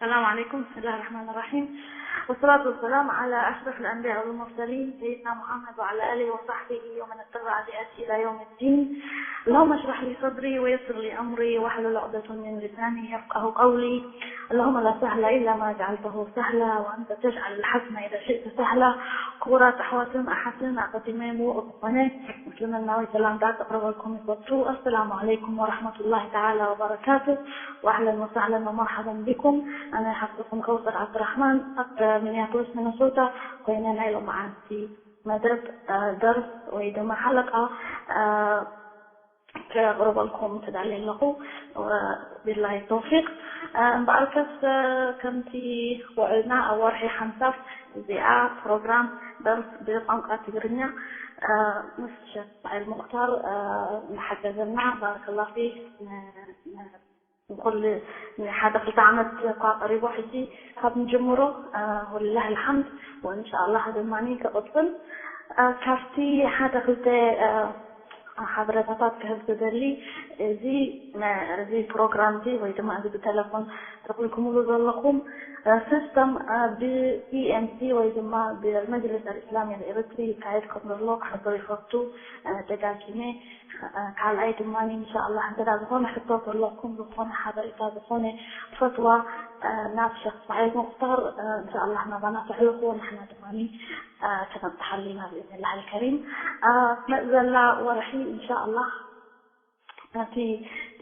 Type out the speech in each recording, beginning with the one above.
السلام عليكم، بسم الله الرحمن الرحيم، والصلاة والسلام على أشرف الأنبياء والمرسلين سيدنا محمد وعلى آله وصحبه ومن اتبع بهديه إلى يوم الدين. اللهم اشرح لي صدري ويسر لي أمري واحلل عقدة من لساني يفقه قولي. اللهم لا سهل إلا ما جعلته سهلا وأنت تجعل الحزن إذا شئت سهلا. ክቡራት ኣሕዋትን ኣሓትን ኣቐዲመ ምዉቕ ዝኾነ ምስልምናዊ ሰላምታ ከቕርበልኩም ይፈቱ። ኣሰላሙ ዓለይኩም ወረሕመቱላሂ ተዓላ ወበረካቱ። ወኣህለን ወሳህለን ወመርሓበን ቢኩም። ኣነ ሓፍትኩም ከውሰር ዓብድራሕማን ኣብ ሚኒያፖሊስ ሚነሶታ ኮይነ ናይ ሎመዓንቲ መደብ ደርስ ወይ ድማ ሓለቃ ከቕርበልኩም ተዳልየ ኣለኹ። ቢላሂ ተውፊቅ። እምበኣርከስ ከምቲ ውዕልና ኣብ ወርሒ ሓምሳት እዚኣ ፕሮግራም ደርስ ብቋንቋ ትግርኛ ምስ ሸክ እስማዒል ሙክታር እናሓገዘና ባረከላ ፊክ ንኩሉ ንሓደ ክልተ ዓመት እኳ ቀሪቡ ሕጂ ካብ ንጅምሮ ወሊላህ ልሓምድ ወእንሻኣላህ ድማ ክቕፅል ካብቲ ሓደ ክልተ ሓበሬታታት ክህብ ዝደሊ እዚ እዚ ፕሮግራም እዚ ወይ ድማ እዚ ብቴሌፎን ረኺብኩምሉ ዘለኹም ሲስተም ብኢኤምሲ ወይ ድማ ብመጅልስ ኣልእስላሚ ኣልኤርትሪ ይካየድ ከም ዘሎ ክሕብር ይፈቱ። ደጋጊመ ካልኣይ ድማ እንሻኣላ እንተ ዝኾነ ሕቶ ዘለኩም ዝኾነ ሓበሬታ ዝኾነ ፈትዋ ናብ ሸክ እስማዒል ሙክታር እንሻኣላ ናባና ተሕልፍዎ ንሕና ድማ ከነብፅሓሉ ኢና ብኢዝኒላህ ኣልከሪም። ኣብ መፅእ ዘላ ወርሒ እንሻኣላ እቲ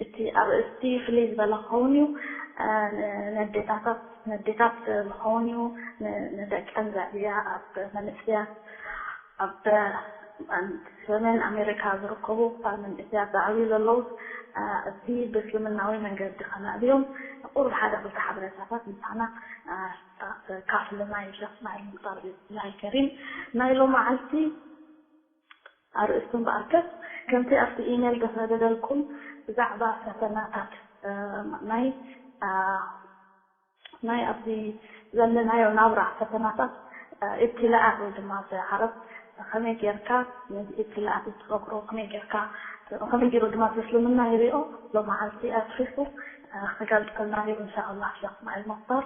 እቲ ኣርእስቲ ፍልይ ዝበለ ክኸውን እዩ። ነዴታታት ነዴታት ዝኸውን እዩ። ንደቀን ዘዕብያ ኣብ መንእስያት ኣብ ሰሜን ኣሜሪካ ዝርከቡ መንእስያት ዝዓብዩ ዘለዉ እቲ ብእስልምናዊ መንገዲ ከነዕብዮም ቁሩብ ሓደ ክልተ ሓበሬታታት ምሳና ካፍልና እዩ ሸክ እስማዒል ሙክታር ብኢዝኒላህ ኣልከሪም። ናይ ሎመዓልቲ ኣርእስቲ እምበኣርከስ ከምቲ ኣብቲ ኢሜል ዝሰደደልኩም ብዛዕባ ፈተናታት ናይ ናይ ኣብዚ ዘለናዮ ናብራ ፈተናታት ኢብትላኣት ወይ ድማ ብዓረብ ከመይ ጌርካ ነዚ ኢብትላኣት እትፈግሮ ከመይ ጌርካ ከመይ ገይሩ ድማ እቲ እስልምና ይሪኦ ሎመዓልቲ ኣስፊሑ ክገልፀልና እዩ እንሻኣላ ሸክ እስማዒል ሙክታር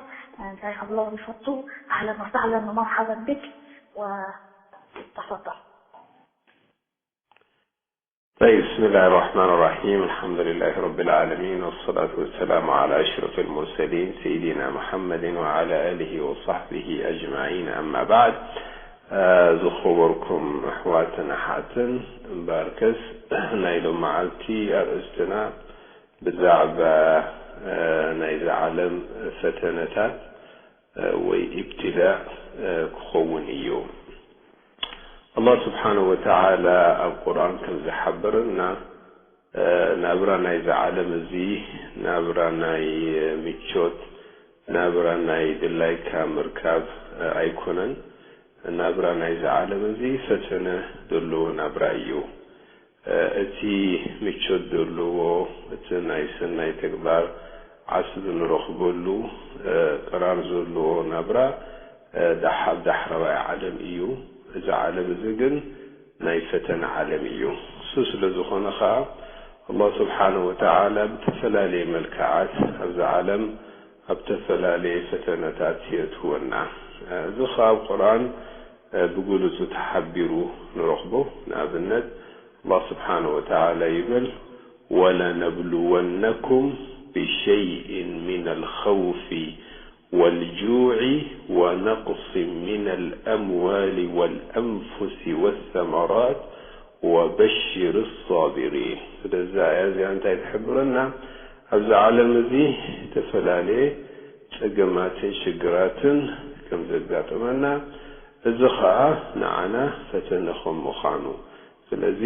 እንታይ ክብሎ ይፈቱ። ኣህለን ወሳህለን ወመርሓበን ቢክ ወተፈضل. طيب، بسم الله الرحمن الرحيم. الحمد لله رب العالمين، والصلاة والسلام على أشرف المرسلين سيدنا محمد وعلى آله وصحبه أجمعين. أما بعد. ዝኸበርኩም ኣሕዋትን ኣሓትን እምበኣርከስ ናይ ሎመዓልቲ ኣርእስትና ብዛዕባ ናይዚ ዓለም ፈተነታት ወይ ኢብትላእ ክኸውን እዩ። ኣላህ ስብሓነሁ ወተዓላ ኣብ ቁርኣን ከም ዝሓበረና ናብራ ናይዚ ዓለም እዚ ናብራ ናይ ምቾት ናብራ ናይ ድላይካ ምርካብ ኣይኮነን። ናብራ ናይዚ ዓለም እዚ ፈተነ ዘለዎ ናብራ እዩ። እቲ ምቾት ዘለዎ እቲ ናይ ሰናይ ተግባር ዓስቢ ንረኽበሉ ቅራር ዘለዎ ናብራ ዳሕ ኣብ ዳሕረዋይ ዓለም እዩ። እዚ ዓለም እዚ ግን ናይ ፈተነ ዓለም እዩ። እሱ ስለ ዝኾነ ኸዓ ኣላህ ስብሓነሁ ወተዓላ ብተፈላለየ መልክዓት ኣብዚ ዓለም ኣብ ተፈላለየ ፈተነታት የእትወና። እዚ ኸዓ ኣብ ቁርኣን ብግሉጹ ተሓቢሩ ንረኽቦ። ንኣብነት ኣላህ ስብሓነሁ ወተዓላ ይብል ولنبلونكم بشيء من الخوف والجوع ونقص من الأموال والأنفس والثمرات وبشر الصابرين. ስለዚ ኣያ እዚኣ እንታይ ትሕብረና? ኣብዚ ዓለም እዚ ዝተፈላለየ ጸገማትን ሽግራትን ከም ዘጋጥመና፣ እዚ ኸኣ ንዓና ፈተነ ከም ምዃኑ። ስለዚ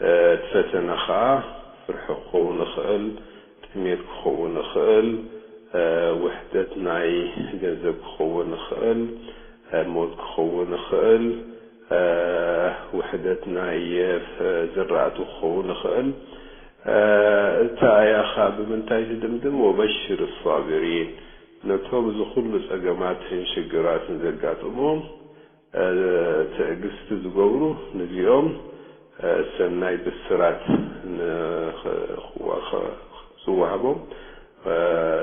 እቲ ፈተነ ኸኣ ፍርሒ ክኸውን ይኽእል፣ ጥሜት ክኸውን ይኽእል፣ ውሕደት ናይ ገንዘብ ክኸውን ይኽእል፣ ሞት ክኸውን ይኽእል፣ ውሕደት ናይ ዝራእቲ ክኸውን ይኽእል። እታ ኣያ ኸኣ ብምንታይ ትድምድም? ወበሽር ሳቢሪን፣ ነቶም እዚ ኩሉ ጸገማትን ሽግራትን ዘጋጥሞም ትዕግስቲ ዝገብሩ ንዚኦም ሰናይ ብስራት ዝወሃቦም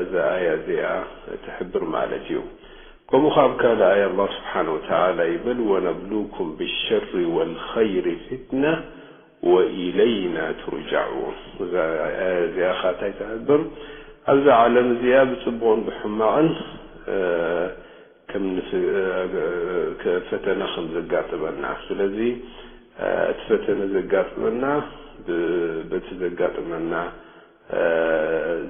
እዛ ኣያ እዚኣ ትሕብር ማለት እዩ። ከምኡ ካብ ካልእ ኣያ ኣላህ ስብሓነ ወተዓላ ይብል፣ "ወነብሉኩም ብሸሪ ወልኸይሪ ፊትና ወኢለይና ቱርጃዑን።" እዛ ኣያ እዚኣ ኻብ እንታይ ትሕብር? ኣብዛ ዓለም እዚኣ ብጽቡቕን ብሕማቕን፣ እ፣ ከም ንፍ-፣ እ፣ እ፣ ፈተነ ከም ዘጋጥመና። ስለዚ፣ እ፣ እቲ ፈተነ ዘጋጥመና ብ-፣ በቲ ዘጋጥመና፣ እ፣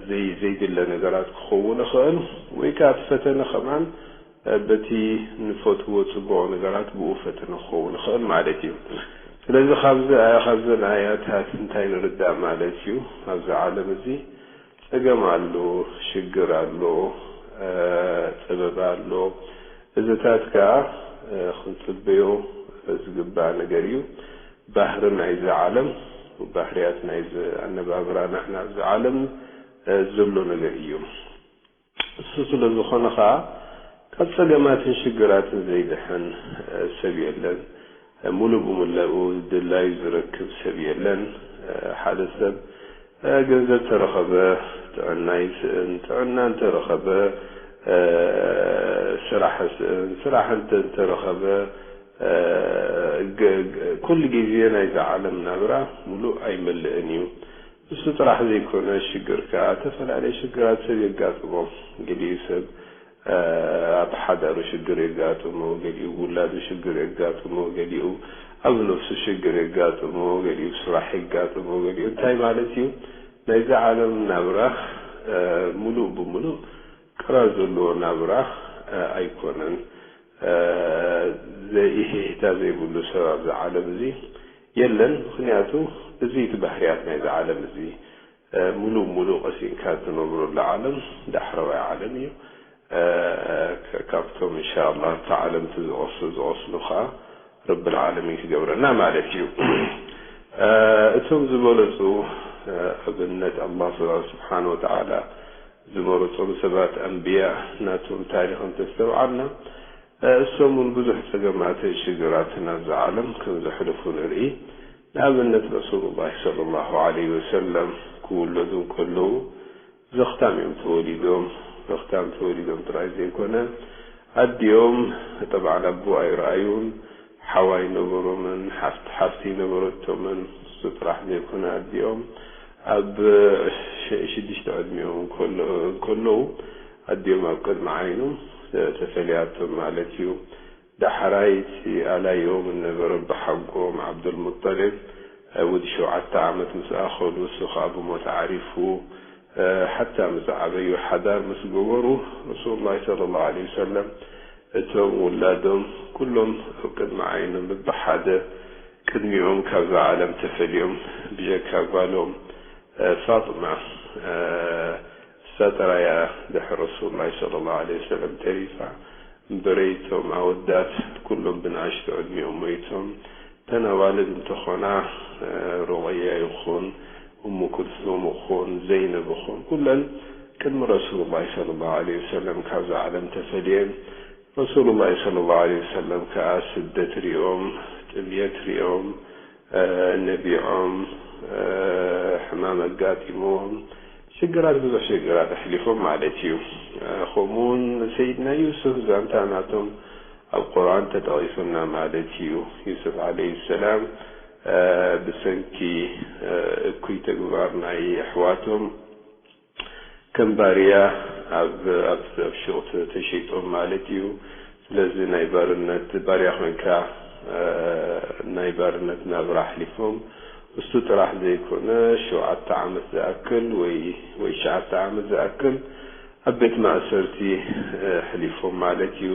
ዘይ-፣ ዘይድለ ነገራት ክኸውን ይኽእል፣ ወይ ከኣ እቲ ፈተነ ከማን፣ እ፣ በቲ ንፈትዎ ጽቡቕ ነገራት ብኡ ፈተነ ክኸውን ይኽእል ማለት እዩ። ስለዚ ካብዚ ኣያ-፣ ካብዘን ኣያታት እንታይ ንርዳእ ማለት እዩ? ኣብዚ ዓለም እዚ ጸገም ኣሎ፣ ሽግር ኣሎ፣ እ፣ ጸበባ ኣሎ። እዚታት ከኣ፣ እ፣ ክንጽበዮ ዝግባእ ነገር እዩ። ባህሪ ናይዚ ዓለም፣ ባህርያት ናይዚ ኣነባብራ ናሕና ኣብዚ ዓለም፣ እ፣ ዘሎ ነገር እዩ። እሱ ስለ ዝኾነ ኸኣ ካብ ጸገማትን ሽግራትን ዘይድሕን፣ እ፣ ሰብ የለን። ሙሉእ ብሙላኡ ድላዩ ዝረክብ ሰብ የለን። ሓደ ሰብ ገንዘብ ተረኸበ ጥዕና ይስእን፣ ጥዕና እንተረኸበ ስራሕ ይስእን፣ ስራሕ እንተ እንተረኸበ ኩሉ ግዜ ናይዛ ዓለም ናብራ ሙሉእ ኣይመልእን እዩ። እሱ ጥራሕ ዘይኮነ ሽግር ከኣ ተፈላለየ ሽግራት ሰብ የጋጥሞ። ገሊኡ ሰብ ኣብ ሓዳሩ ሽግር የጋጥሞ፣ ገሊኡ ውላዱ ሽግር የጋጥሞ፣ ገሊኡ ኣብ ነፍሱ ሽግር የጋጥሞ፣ ገሊኡ ስራሕ የጋጥሞ፣ ገሊኡ እንታይ ማለት እዩ ናይዚ ዓለም ናብራ ሙሉእ ብሙሉእ ቅራር ዘለዎ ናብራ ኣይኮነን። ዘይኢሄህታ ዘይብሉ ሰብ ኣብዚ ዓለም እዚ የለን። ምክንያቱ እዚ እቲ ባህርያት ናይዚ ዓለም እዚ ሙሉእ ሙሉእ ቀሲንካ ትነብረሉ ዓለም ዳሕረዋይ ዓለም እዩ። ካብቶም እንሻኣላህ እታ ዓለም ዝቐስኑ ዝቐስኑ ከዓ ረብል ዓለሚን ክገብረና ማለት እዩ። እቶም ዝበለፁ ኣብነት ኣላህ ስብሓን ወተዓላ ዝመረፆም ሰባት ኣንብያ ናቶም ታሪክ እንተስተውዓልና እሶም እውን ብዙሕ ፀገማትን ሽግራትን ኣብዚ ዓለም ከም ዘሕልፉ ንርኢ። ንኣብነት ረሱሉላህ ሰለላሁ ዓለይሂ ወሰለም ክውለዱ እንከለዉ ዘኽታም እዮም ተወሊዶም። ዘኽታም ተወሊዶም ጥራይ ዘይኮነ ኣዲኦም ጠብዓን ኣቦ ኣይረኣዩን። ሓው ኣይነበሮምን፣ ሓፍቲ ሓፍቲ ኣይነበረቶምን። እሱ ጥራሕ ዘይኮነ ኣዲኦም ኣብ ሽዱሽተ ዕድሚኦም እንከለዉ ኣዲኦም ኣብ ቅድሚ ዓይኑ ተፈልያቶም ማለት እዩ። ዳሕራይ እቲ ኣላዮም እነበረ ብሓጎም ዓብዱልሙጠሊብ ወዲ ሸውዓተ ዓመት ምስ ኣኸሉ እሱ ከዓ ብሞት ዓሪፉ። ሓታ ምስ ዓበዩ ሓዳር ምስ ገበሩ ረሱሉላህ ሰለላሁ ዓለይሂ ወሰለም እቶም ውላዶም ኩሎም ኣብ ቅድሚ ዓይኖም ብብሓደ ቅድሚኦም ካብዛ ዓለም ተፈልዮም ብጀካ ጓሎም ፋጥማ እሳ ጥራያ ድሕሪ ረሱሉላህ ሰለላሁ ዓለይሂ ወሰለም ተሪፋ። እምበረይ እቶም ኣወዳት ኩሎም ብንኣሽቱ ዕድሚኦም ሞይቶም። እተን ኣዋልድ እንተኾና ሩቐያ ይኹን እሙ ኩልሱም ይኹን ዘይነብ ይኹን ኩለን ቅድሚ ረሱሉላህ ሰለላሁ ዓለይሂ ወሰለም ካብዛ ዓለም ተፈልየን። ረሱሉላህ ሰለላሁ ዓለይሂ ወሰለም ከዓ ስደት ሪኦም፣ ጥምየት ሪኦም፣ ነቢዖም፣ ሕማም ኣጋጢምዎም ሽግራት ብዙሕ ሽግራት ኣሕሊፎም ማለት እዩ። ከምኡውን ሰይድና ዩሱፍ ዛንታ ናቶም ኣብ ቁርኣን ተጠቒሱና ማለት እዩ። ዩሱፍ ዓለይሂ ሰላም ብሰንኪ እኩይ ተግባር ናይ ኣሕዋቶም ከም ባርያ ኣብ ኣብ ኣብ ሹቕ ተሸይጦም ማለት እዩ። ስለዚ ናይ ባርነት ባርያ ኮይንካ ናይ ባርነት ናብራ ኣሕሊፎም እሱ ጥራሕ ዘይኮነ ሸውዓተ ዓመት ዝኣክል ወይ ወይ ትሽዓተ ዓመት ዝኣክል ኣብ ቤት ማእሰርቲ ኣሕሊፎም ማለት እዩ።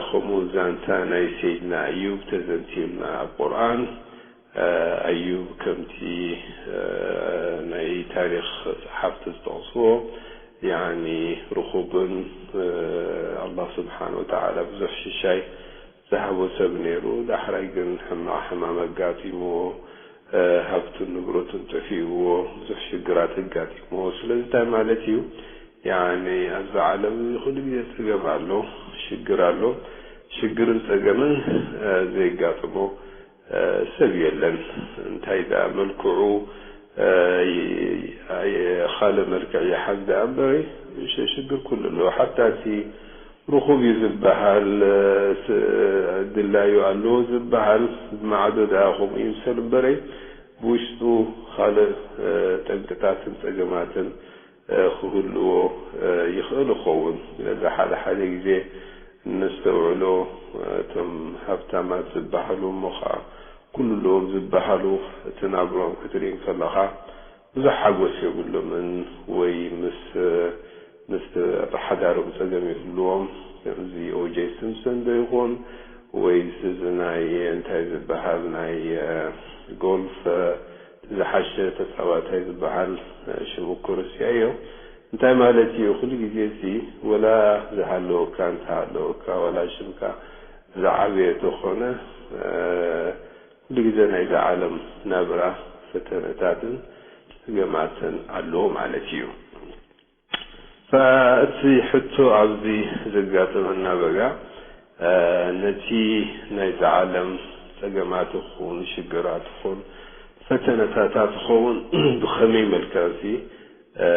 ከምኡ ዛንታ ናይ ሰይድና ኣዩብ ተዘንትዩልና ኣብ ቁርኣን። ኣዩብ ከምቲ ናይ ታሪኽ ጸሓፍቲ ዝጠቕስዎ ያኒ ርኹብን ኣላህ ስብሓን ወተዓላ ብዙሕ ሽሻይ ዝሃቦ ሰብ ነይሩ። ዳሕራይ ግን ሕማቕ ሕማም ኣጋጢምዎ፣ ሃብቱን ንብረቱን ጠፊእዎ፣ ብዙሕ ሽግራት ኣጋጢምዎ። ስለዚ እንታይ ማለት እዩ? ያኒ ኣብዛ ዓለም እዚ ኩሉ ግዜ ጸገም ኣሎ፣ ሽግር ኣሎ። ሽግርን ጸገምን ዘየጋጥሞ ሰብ የለን። እንታይ ደኣ መልክዑ እ፣ ይ-፣ ኣየ-፣ ካልእ መልክዕ ይሓዝ ደኣ እምበረይ፣ ሽ-፣ ሽግር ኩሉ ኣለዎ። ሓታ እቲ ርኹብ እዩ ዝበሃል፣ እ፣ ስ-፣ ድላዩ ኣለዎ ዝበሃል፣ ብማዕዶ ደኣ ከምኡ ይምሰል እምበረይ፣ ብውሽጡ ካልእ፣ እ፣ ጠንቅታትን ጸገማትን፣ እ፣ ክህልዎ፣ እ፣ ይኽእል ይኸውን። ስለዚ ሓደ ሓደ ግዜ እነስተውዕሎ፣ እ፣ እቶም ሃብታማት ዝበሃሉ እሞ ኸዓ ኩሉ ኣለዎም ዝበሃሉ፣ እቲ ናብርኦም ክትርኢ እንከለኻ ብዙሕ ሓጎስ የብሎምን፣ ወይ ምስ፣ ምስ ሓዳሮም ጸገም ይህልዎም። ከምዚ ኦጀይ ሲምፕሰን ዶ ይኾን? ወይስ እዚ ናይ እንታይ ዝበሃል ናይ፣ እ፣ ጎልፍ፣ እ፣ ዝሓሸ ተጻዋታይ ዝበሃል፣ እ፣ ሽም እኮ ረሲዐዮ። እንታይ ማለት እዩ? ኩሉ ግዜ እዚ ወላ ዝሃለወካ እንተሃለወካ፣ ወላ ሽምካ ዝዓበየ ተኾነ፣ እ፣ ኩሉ ግዜ ናይዛ ዓለም ናብራ ፈተነታትን ጸገማትን ኣለዎ ማለት እዩ። ፈ-፣ እቲ ሕቶ ኣብዚ ዘጋጥመና በጋ፣ እ፣ ነቲ ናይዛ ዓለም ጸገማት ይኹን ሽግራት ይኹን ፈተነታታት ይኸውን ብኸመይ መልክዕ እዚ፣ እ፣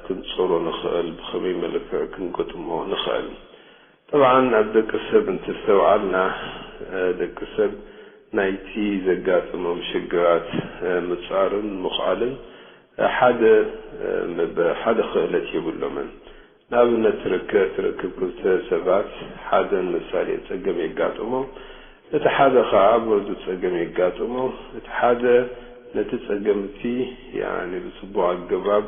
ክንጸሮ ንኽእል፣ ብኸመይ መልክዕ ክንገጥሞ ንኽእል? ጠብዓን ኣብ ደቂ ሰብ እንተስተውዓልና፣ እ፣ ደቂ ሰብ ናይቲ ዘጋጥሞም ሽግራት፣ እ፣ ምጻርን ምኽኣልን፣ እ፣ ሓደ፣ እ፣ መበ-፣ ሓደ ክእለት የብሎምን። ንኣብነት ትርከ-፣ ትረክብ ክልተ ሰባት ሓደ ምሳሌ ጸገም የጋጥሞም፣ እቲ ሓደ ኸኣ ብርዱ ጸገም የጋጥሞ፣ እቲ ሓደ ነቲ ጸገም እቲ ያኒ ብጽቡቕ ኣገባብ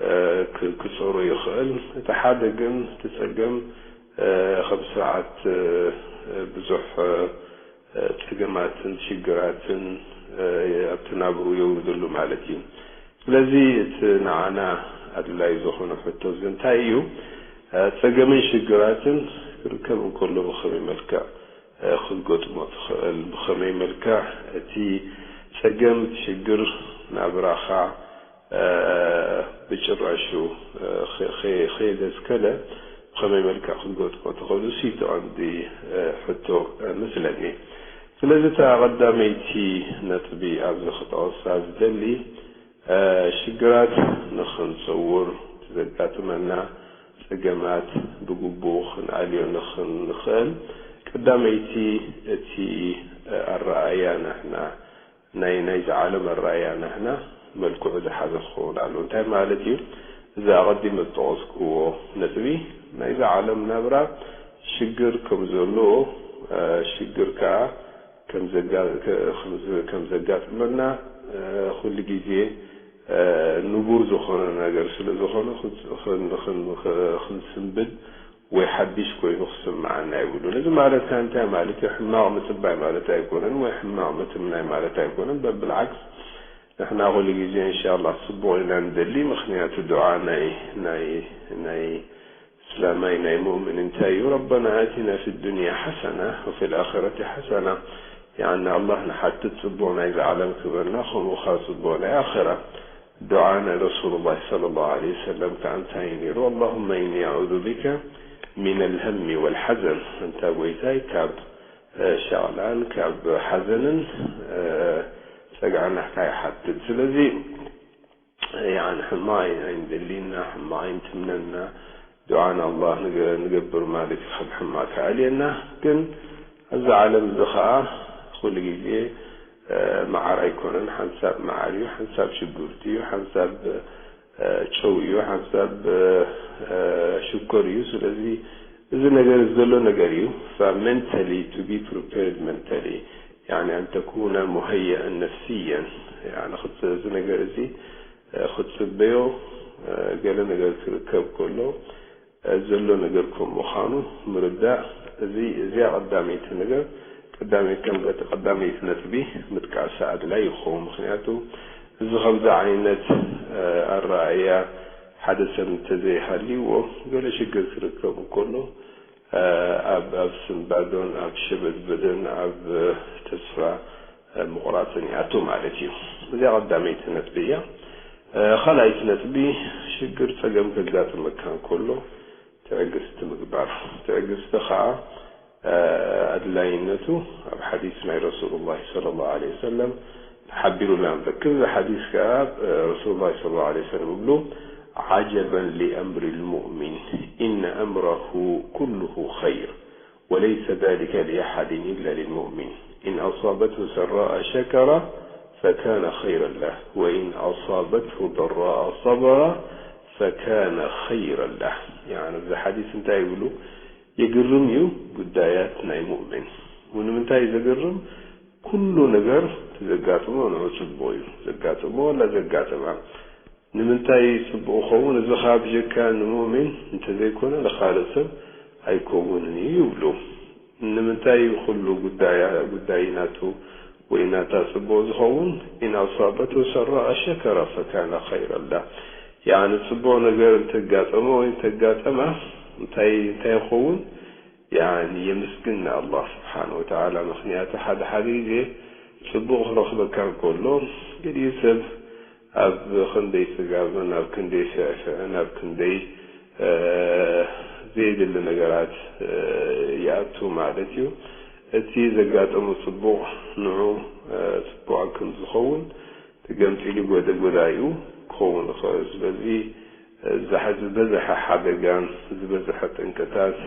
እ፣ ክ-፣ ክጸሮ ይኽእል። እቲ ሓደ ግን እቲ ጸገም፣ እ፣ ከም ስርዓት፣ እ፣ ብዙሕ፣ እ፣ ጸገማትን ሽግራትን፣ እ፣ ኣብቲ ናብርኡ የውርደሉ ማለት እዩ። ስለዚ እቲ ንዓና ኣድላዪ ዝኾነ ሕቶ እዚ እንታይ እዩ? እ፣ ጸገምን ሽግራትን ክርከብ እንከሎ ብኸመይ መልክዕ፣ እ፣ ክትገጥሞ ትኽእል? ብኸመይ መልክዕ እቲ ጸገም፣ እቲ ሽግር ናብራኻ እ፣ ብጭራሹ፣ እ፣ ኸ-፣ ኸ-፣ ከየገዝከለ ብኸመይ መልክዕ ክትገጥሞ ትኽእሉ? እሱ እቲ ቀንዲ፣ እ፣ ሕቶ፣ እ፣ መስለኒ። ስለዚ እታ ቀዳመይቲ ነጥቢ ኣብዚ ክጠቕሳ ዝደሊ፣ እ፣ ሽግራት ንኽንሰውር፣ ዘጋጥመና ጸገማት ብግቡእ ክንኣልዮ ንኽንኽእል፣ ቀዳመይቲ እቲ፣ እ፣ ኣረኣእያ ንሕና ናይ፣ ናይዚ ዓለም ኣረኣእያ ንሕና መልክዑ ዝሓዘ ክኸውን ኣለዎ። እንታይ ማለት እዩ? እዚ ኣቐዲመ ዝጠቐስክዎ ነጥቢ፣ ናይዚ ዓለም ናብራ ሽግር ከም ዘለዎ፣ እ፣ ሽግር ከኣ ከም ዘጋ-፣ ከ-፣ ከም ዘ-፣ ከም ዘጋጥመና፣ እ፣ ኩሉ ግዜ፣ እ፣ ንቡር ዝኾነ ነገር ስለ ዝኾነ፣ ክን-፣ ክን-፣ ክን-፣ ክንስንብድ ወይ ሓድሽ ኮይኑ ክስምዓና የብሉን። እዚ ማለት ከኣ እንታይ ማለት እዩ? ሕማቕ ምጽባይ ማለት ኣይኮነን፣ ወይ ሕማቕ ምትምናይ ማለት ኣይኮነን። በብልዓክስ ንሕና ኩሉ ግዜ እንሻላህ ጽቡቕ ኢና ንደሊ። ምኽንያቱ ዱዓ ናይ፣ ናይ፣ ናይ እስላማይ ናይ ሙእምን እንታይ እዩ? ረበና ኣቲና ፊ ዱንያ ሓሰና ወፊ ልኣኸረቲ ሓሰና። ያኒ ኣላህ ንሓትት ጽቡቕ ናይዚ ዓለም ክበና፣ ከምኡ ኸኣ ጽቡቕ ናይ ኣኸራ። ዱዓ ናይ ረሱሉላህ ሰለላሁ ዐለይሂ ወሰለም ከኣ እንታይ እዩ ነይሩ? ኣላሁመ ኢኒ ኣዑዙ ቢከ ሚነል ሀሚ ወል ሐዘን። እንታ ጎይታይ፣ ካብ፣ እ፣ ሸቕላን ካብ ሓዘንን፣ እ፣ ጸግዒ ናህካ ይሓትት። ስለዚ፣ ያኒ፣ ሕማቕ ኣይንደሊና፣ ሕማቕ ኣይንትምነና። ዱዓ ንኣላህ ንገ-፣ ንገብር ማለት እዩ፣ ካብ ሕማቕ ክኣልየና። ግን ኣብዚ ዓለም እዚ ኸኣ ኩሉ ግዜ፣ እ፣ መዓር ኣይኮነን፣ ሓንሳብ መዓር እዩ፣ ሓንሳብ ሽጉርቲ እዩ፣ ሓንሳብ፣ እ፣ ጨው እዩ፣ ሓንሳብ፣ እ፣ ሽኮር እዩ። ስለዚ እዚ ነገር እዚ ዘሎ ነገር እዩ። ፋ mentally to be prepared mentally፣ ያኒ፣ ኣን ተኩነ ሙሀየአን ነፍስየን፣ ያኒ፣ ክት-፣ እዚ ነገር እዚ፣ እ፣ ክትጽበዮ፣ እ፣ ገለ ነገር ክርከብ ከሎ፣ ዘሎ ነገር ከም ምዃኑ ምርዳእ፣ እዚ፣ እዚኣ ቀዳመይቲ ነገር፣ ቀዳመይ-፣ ከም ቀዳመይቲ ነጥቢ ምጥቃሳ ኣድላይ ይኸውን። ምኽንያቱ፣ እዚ ከምዚ ዓይነት፣ እ፣ ኣረኣእያ ሓደ ሰብ እንተዘይሃልይዎ፣ ገለ ሽግር ክርከብ እንከሎ፣ እ፣ ኣብ፣ ኣብ ስንባዶን፣ ኣብ ሸበድበደን፣ ኣብ ተስፋ ምቑራጽን ይኣቱ ማለት እዩ። እዚኣ ቀዳመይቲ ነጥቢ እያ። እ፣ ካልኣይቲ ነጥቢ፣ ሽግር ጸገም ከጋጥመካ እንከሎ ትዕግስቲ ምግባር። ትዕግስቲ ኸኣ፣ እ፣ ኣድላይነቱ ኣብ ሓዲስ ናይ ረሱሉላህ ሰለላሁ ዐለይሂ ወሰለም፣ እቲ ሓቢሩልና እምበር። ከምዚ ሓዲስ ከኣ ረሱሉላህ ሰለላሁ ዐለይሂ ወሰለም ይብሉ፣ "ዓጀበን ሊአምሪ ልሙእሚን፣ ኢነ ኣምረሁ ኩሉሁ ኸይር፣ ወለይሰ ዛሊከ ሊኣሓድን ኢላ ልልሙእሚን። ኢን ኣሳበትሁ ሰራኣ ሸከረ ፈካነ ኸይረን ለህ፣ ወኢን ኣሳበትሁ ደራኣ ሰበረ ፈካነ ኸይረን ለህ።" ያኒ፣ ኣብዚ ሓዲስ እንታይ ይብሉ? የግርም እዩ ጉዳያት ናይ ሙእሚን። ንምንታይ እዩ ዘገርም? ኩሉ ነገር እቲ ዘጋጥሞ ንዑ ጽቡቕ እዩ። ዘጋጥሞ ወላ ዘጋጥማ። ንምንታይ ጽቡቕ ይኸውን? እዚ ኸኣ ብጀካ ንሙእሚን እንተዘይኮነ ንኻልእ ሰብ ኣይከውንን እዩ ይብሉ። ንምንታይ ኩሉ ጉዳያ-፣ ጉዳይ ናቱ ወይ ናታ ጽቡቕ ዝኸውን? "ኢን ኣሳበቱ ሰራእ ሸከረ ፈካነ ኸይረን ለህ።" ያኒ ጽቡቕ ነገር እንተጋጠሞ ወይ እንተጋጠማ እንታይ፣ እንታይ ይኸውን? ያኒ የመስግን ንኣላህ ስብሓነ ወተዓላ። ምኽንያቱ ሓደ ሓደ ግዜ ጽቡቕ ክረኽበካ እንከሎ፣ ገሊኡ ሰብ ኣብ ክንደይ ጽጋብን ኣብ ክንደይ ስዕስዕን ኣብ ክንደይ፣ እ፣ ዘየድሊ ነገራት፣ እ፣ ይኣቱ ማለት እዩ። እቲ ዘጋጠሙ ጽቡቕ ንዑ፣ እ፣ ጽቡቕ ከም ዝኸውን ተገምጢሉ ጎደ ጎዳዩ ክኸውን ይኽእል። ስለዚ እዚ ዝበዝሐ ሓደጋን ዝበዝሐ ጠንቅታት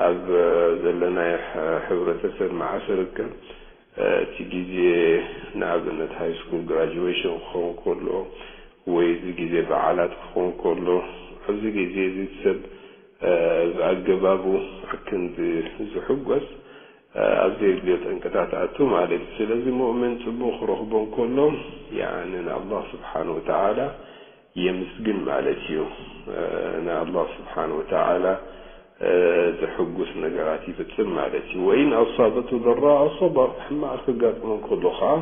ኣብ ዘለናዮ ሕ-፣ ሕብረተሰብ መዓስ ይርከብ? እቲ ግዜ ንኣብነት ሃይ ስኩል ግራጁዌሽን ክኸውን ከሎ ወይ እዚ ግዜ በዓላት ክኸውን ከሎ፣ ኣብዚ ግዜ እዚ ሰብ ብኣገባቡ ኣክንዲ ዝሕጎስ ኣብ ዘየድልዮ ጠንቅታት ኣቱ ማለት እዩ። ስለዚ ሙእምን ጽቡቕ ክረኽቦ እንከሎ፣ ያኒ ንኣላህ ስብሓነ ወተዓላ የምስግን ማለት እዩ። ንኣላህ ስብሓነ ወተዓላ ዘሕጉስ ነገራት ይፍጽም ማለት እዩ። ወኢን ኣሳበቱ ደራእ ሰበር፣ ሕማቕ ከጋጥሞ እንከሎ ኸዓ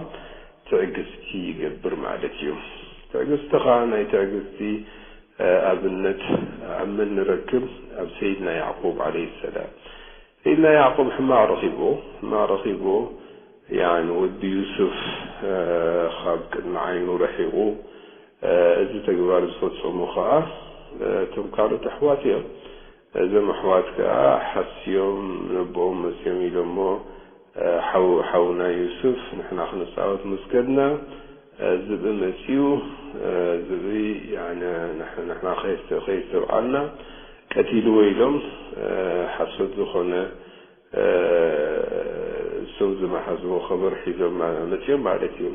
ትዕግስቲ ይገብር ማለት እዩ። ትዕግስቲ ኸዓ፣ ናይ ትዕግስቲ ኣብነት ኣብ መን ንረክብ? ኣብ ሰይድና ያዕቁብ ዓለይሂ ሰላም። ሰይድና ያዕቁብ ሕማቕ ረኺብዎ፣ ሕማቕ ረኺብዎ፣ ያኒ ወዲ ዩሱፍ፣ እ፣ ካብ ቅድሚ ዓይኑ ርሒቑ፣ እ፣ እዚ ተግባር ዝፈጸሙ ኸኣ፣ እ፣ እቶም ካልኦት ኣሕዋት እዮም። እዞም ኣሕዋት ከኣ ሓስዮም ነቦኦም መጽዮም ኢሎሞ፣ እ፣ ሓው-፣ ሓውና ዩሱፍ፣ ንሕና ክንጻወት ምስ ከድና፣ እ፣ ዝብኢ መጽዩ፣ እ፣ ዝብኢ፣ ያኒ፣ ንሕ-፣ ንሕና ከየስተ-፣ ከየስተብዓልና ቀቲልዎ ኢሎም፣ እ፣ ሓሶት ዝኾነ፣ እ፣ እሶም ዝመሓዝዎ ኸበር ሒዞም ማ-፣ መጽዮም ማለት እዩ።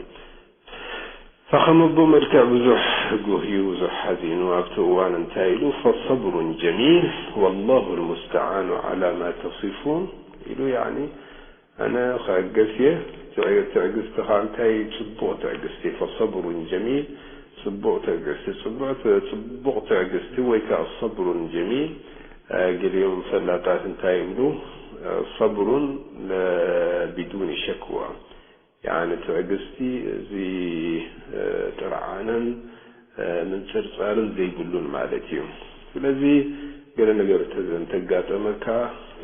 ፈኸም ኣቦ መልክዕ ብዙሕ ጉህዩ፣ ብዙሕ ሓዚኑ። ኣብቲ እዋን እንታይ ኢሉ? "ፈሰብሩን ጀሚል ወላሁ ልሙስተዓኑ ዓላ ማ ተሲፉን" ኢሉ፣ ያኒ፣ ኣነ ክዕገስ እየ። ትዕ-፣ ትዕግስቲ ኸኣ እንታይ ጽቡቕ ትዕግስቲ፣ ፈሰብሩን ጀሚል፣ ጽቡቕ ትዕግስቲ፣ ጽቡቕ ት-፣ ጽቡቕ ትዕግስቲ ወይ ከኣ ሰብሩን ጀሚል። እ፣ ገሊኦም ፈላጣት እንታይ ይብሉ? እ፣ ሰብሩን ለ-፣ ቢዱኒ ሸክዋ፣ ያኒ ትዕግስቲ እዚ፣ እ፣ ጥርዓንን፣ እ፣ ምንጽርጻርን ዘይብሉን ማለት እዩ። ስለዚ ገለ ነገር እንተ-፣ እንተጋጠመካ፣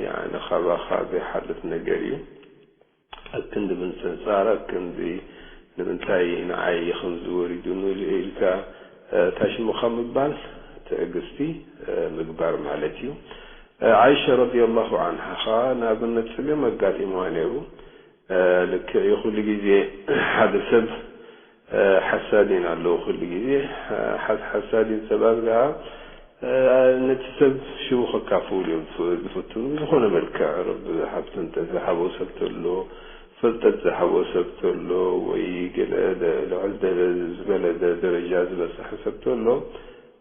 ያኒ ካባኻ ዘይሓልፍ ነገር እዩ። ኣብ ክንዲ ምንጽርጻር፣ ኣብ ክንዲ ንምንታይ ንዓይ ከምዚ ወሪዱኒ ኢልካ፣ እ፣ ታሽሙኻ ምባል ትዕግስቲ፣ እ፣ ምግባር ማለት እዩ። እ፣ ዓይሻ ረዲየላሁ ዓንሃ ኸኣ ንኣብነት ጸገም ኣጋጢምዋ ነይሩ። እ፣ ልክዕ እዩ፣ ኩሉ ግዜ ሓደ ሰብ፣ እ፣ ሓሳዲን ኣለዉ፣ ኩሉ ግዜ፣ እ፣ ሓስ-፣ ሓሳዲን ሰባት ከኣ፣ እ፣ ነቲ ሰብ ሽቡ ከካፍእሉ እዮም ዝፍ-፣ ዝፍትኑ። ብዝኾነ መልክዕ፣ ረቢ ሃብቲ እንተ ዝሃቦ ሰብ ተሎ፣ ፍልጠት ዝሃቦ ሰብ ተሎ፣ ወይ ገለ ደ-፣ ልዕል ደለ-፣ ዝበለ ደ-፣ ደረጃ ዝበጽሐ ሰብ ተሎ፣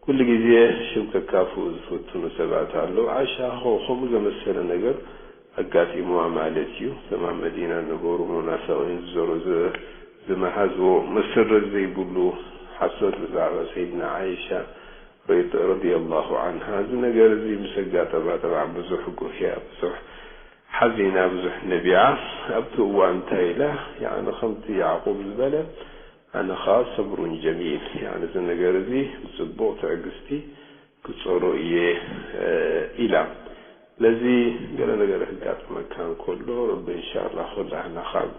ኩሉ ግዜ ሽም ከካፍኡ ዝፍትኑ ሰባት ኣለዉ። ዓሻ ኸ-፣ ከምኡ ዘመሰለ ነገር ኣጋጢምዋ ማለት እዩ። እቶም ኣብ መዲና ዝነበሩ ሙናፍቒን ዝዘሩ-፣ ዝ-፣ ዝመሃዝዎ መሰረት ዘይብሉ ሓሶት ብዛዕባ ሰይድና ዓይሻ ረድ-፣ ረዲየላሁ ዓንሃ። እዚ ነገር እዚ ምስ ኣጋጠማ፣ ጠብዓን ብዙሕ ጉህያ፣ ብዙሕ ሓዚና፣ ብዙሕ ነቢዓ። ኣብቲ እዋን እንታይ ኢላ? ያዕኒ ከምቲ ያዕቁብ ዝበለ፣ ኣነ ኸኣ ሰብሩን ጀሚል፣ ያዕኒ እዚ ነገር እዚ ብጽቡቕ ትዕግስቲ ክጸሮ እየ፣ እ፣ ኢላ። ስለዚ ገለ ነገር ክጋጥመካ እንከሎ፣ ረቢ እንሻላህ ኩላህና ካብ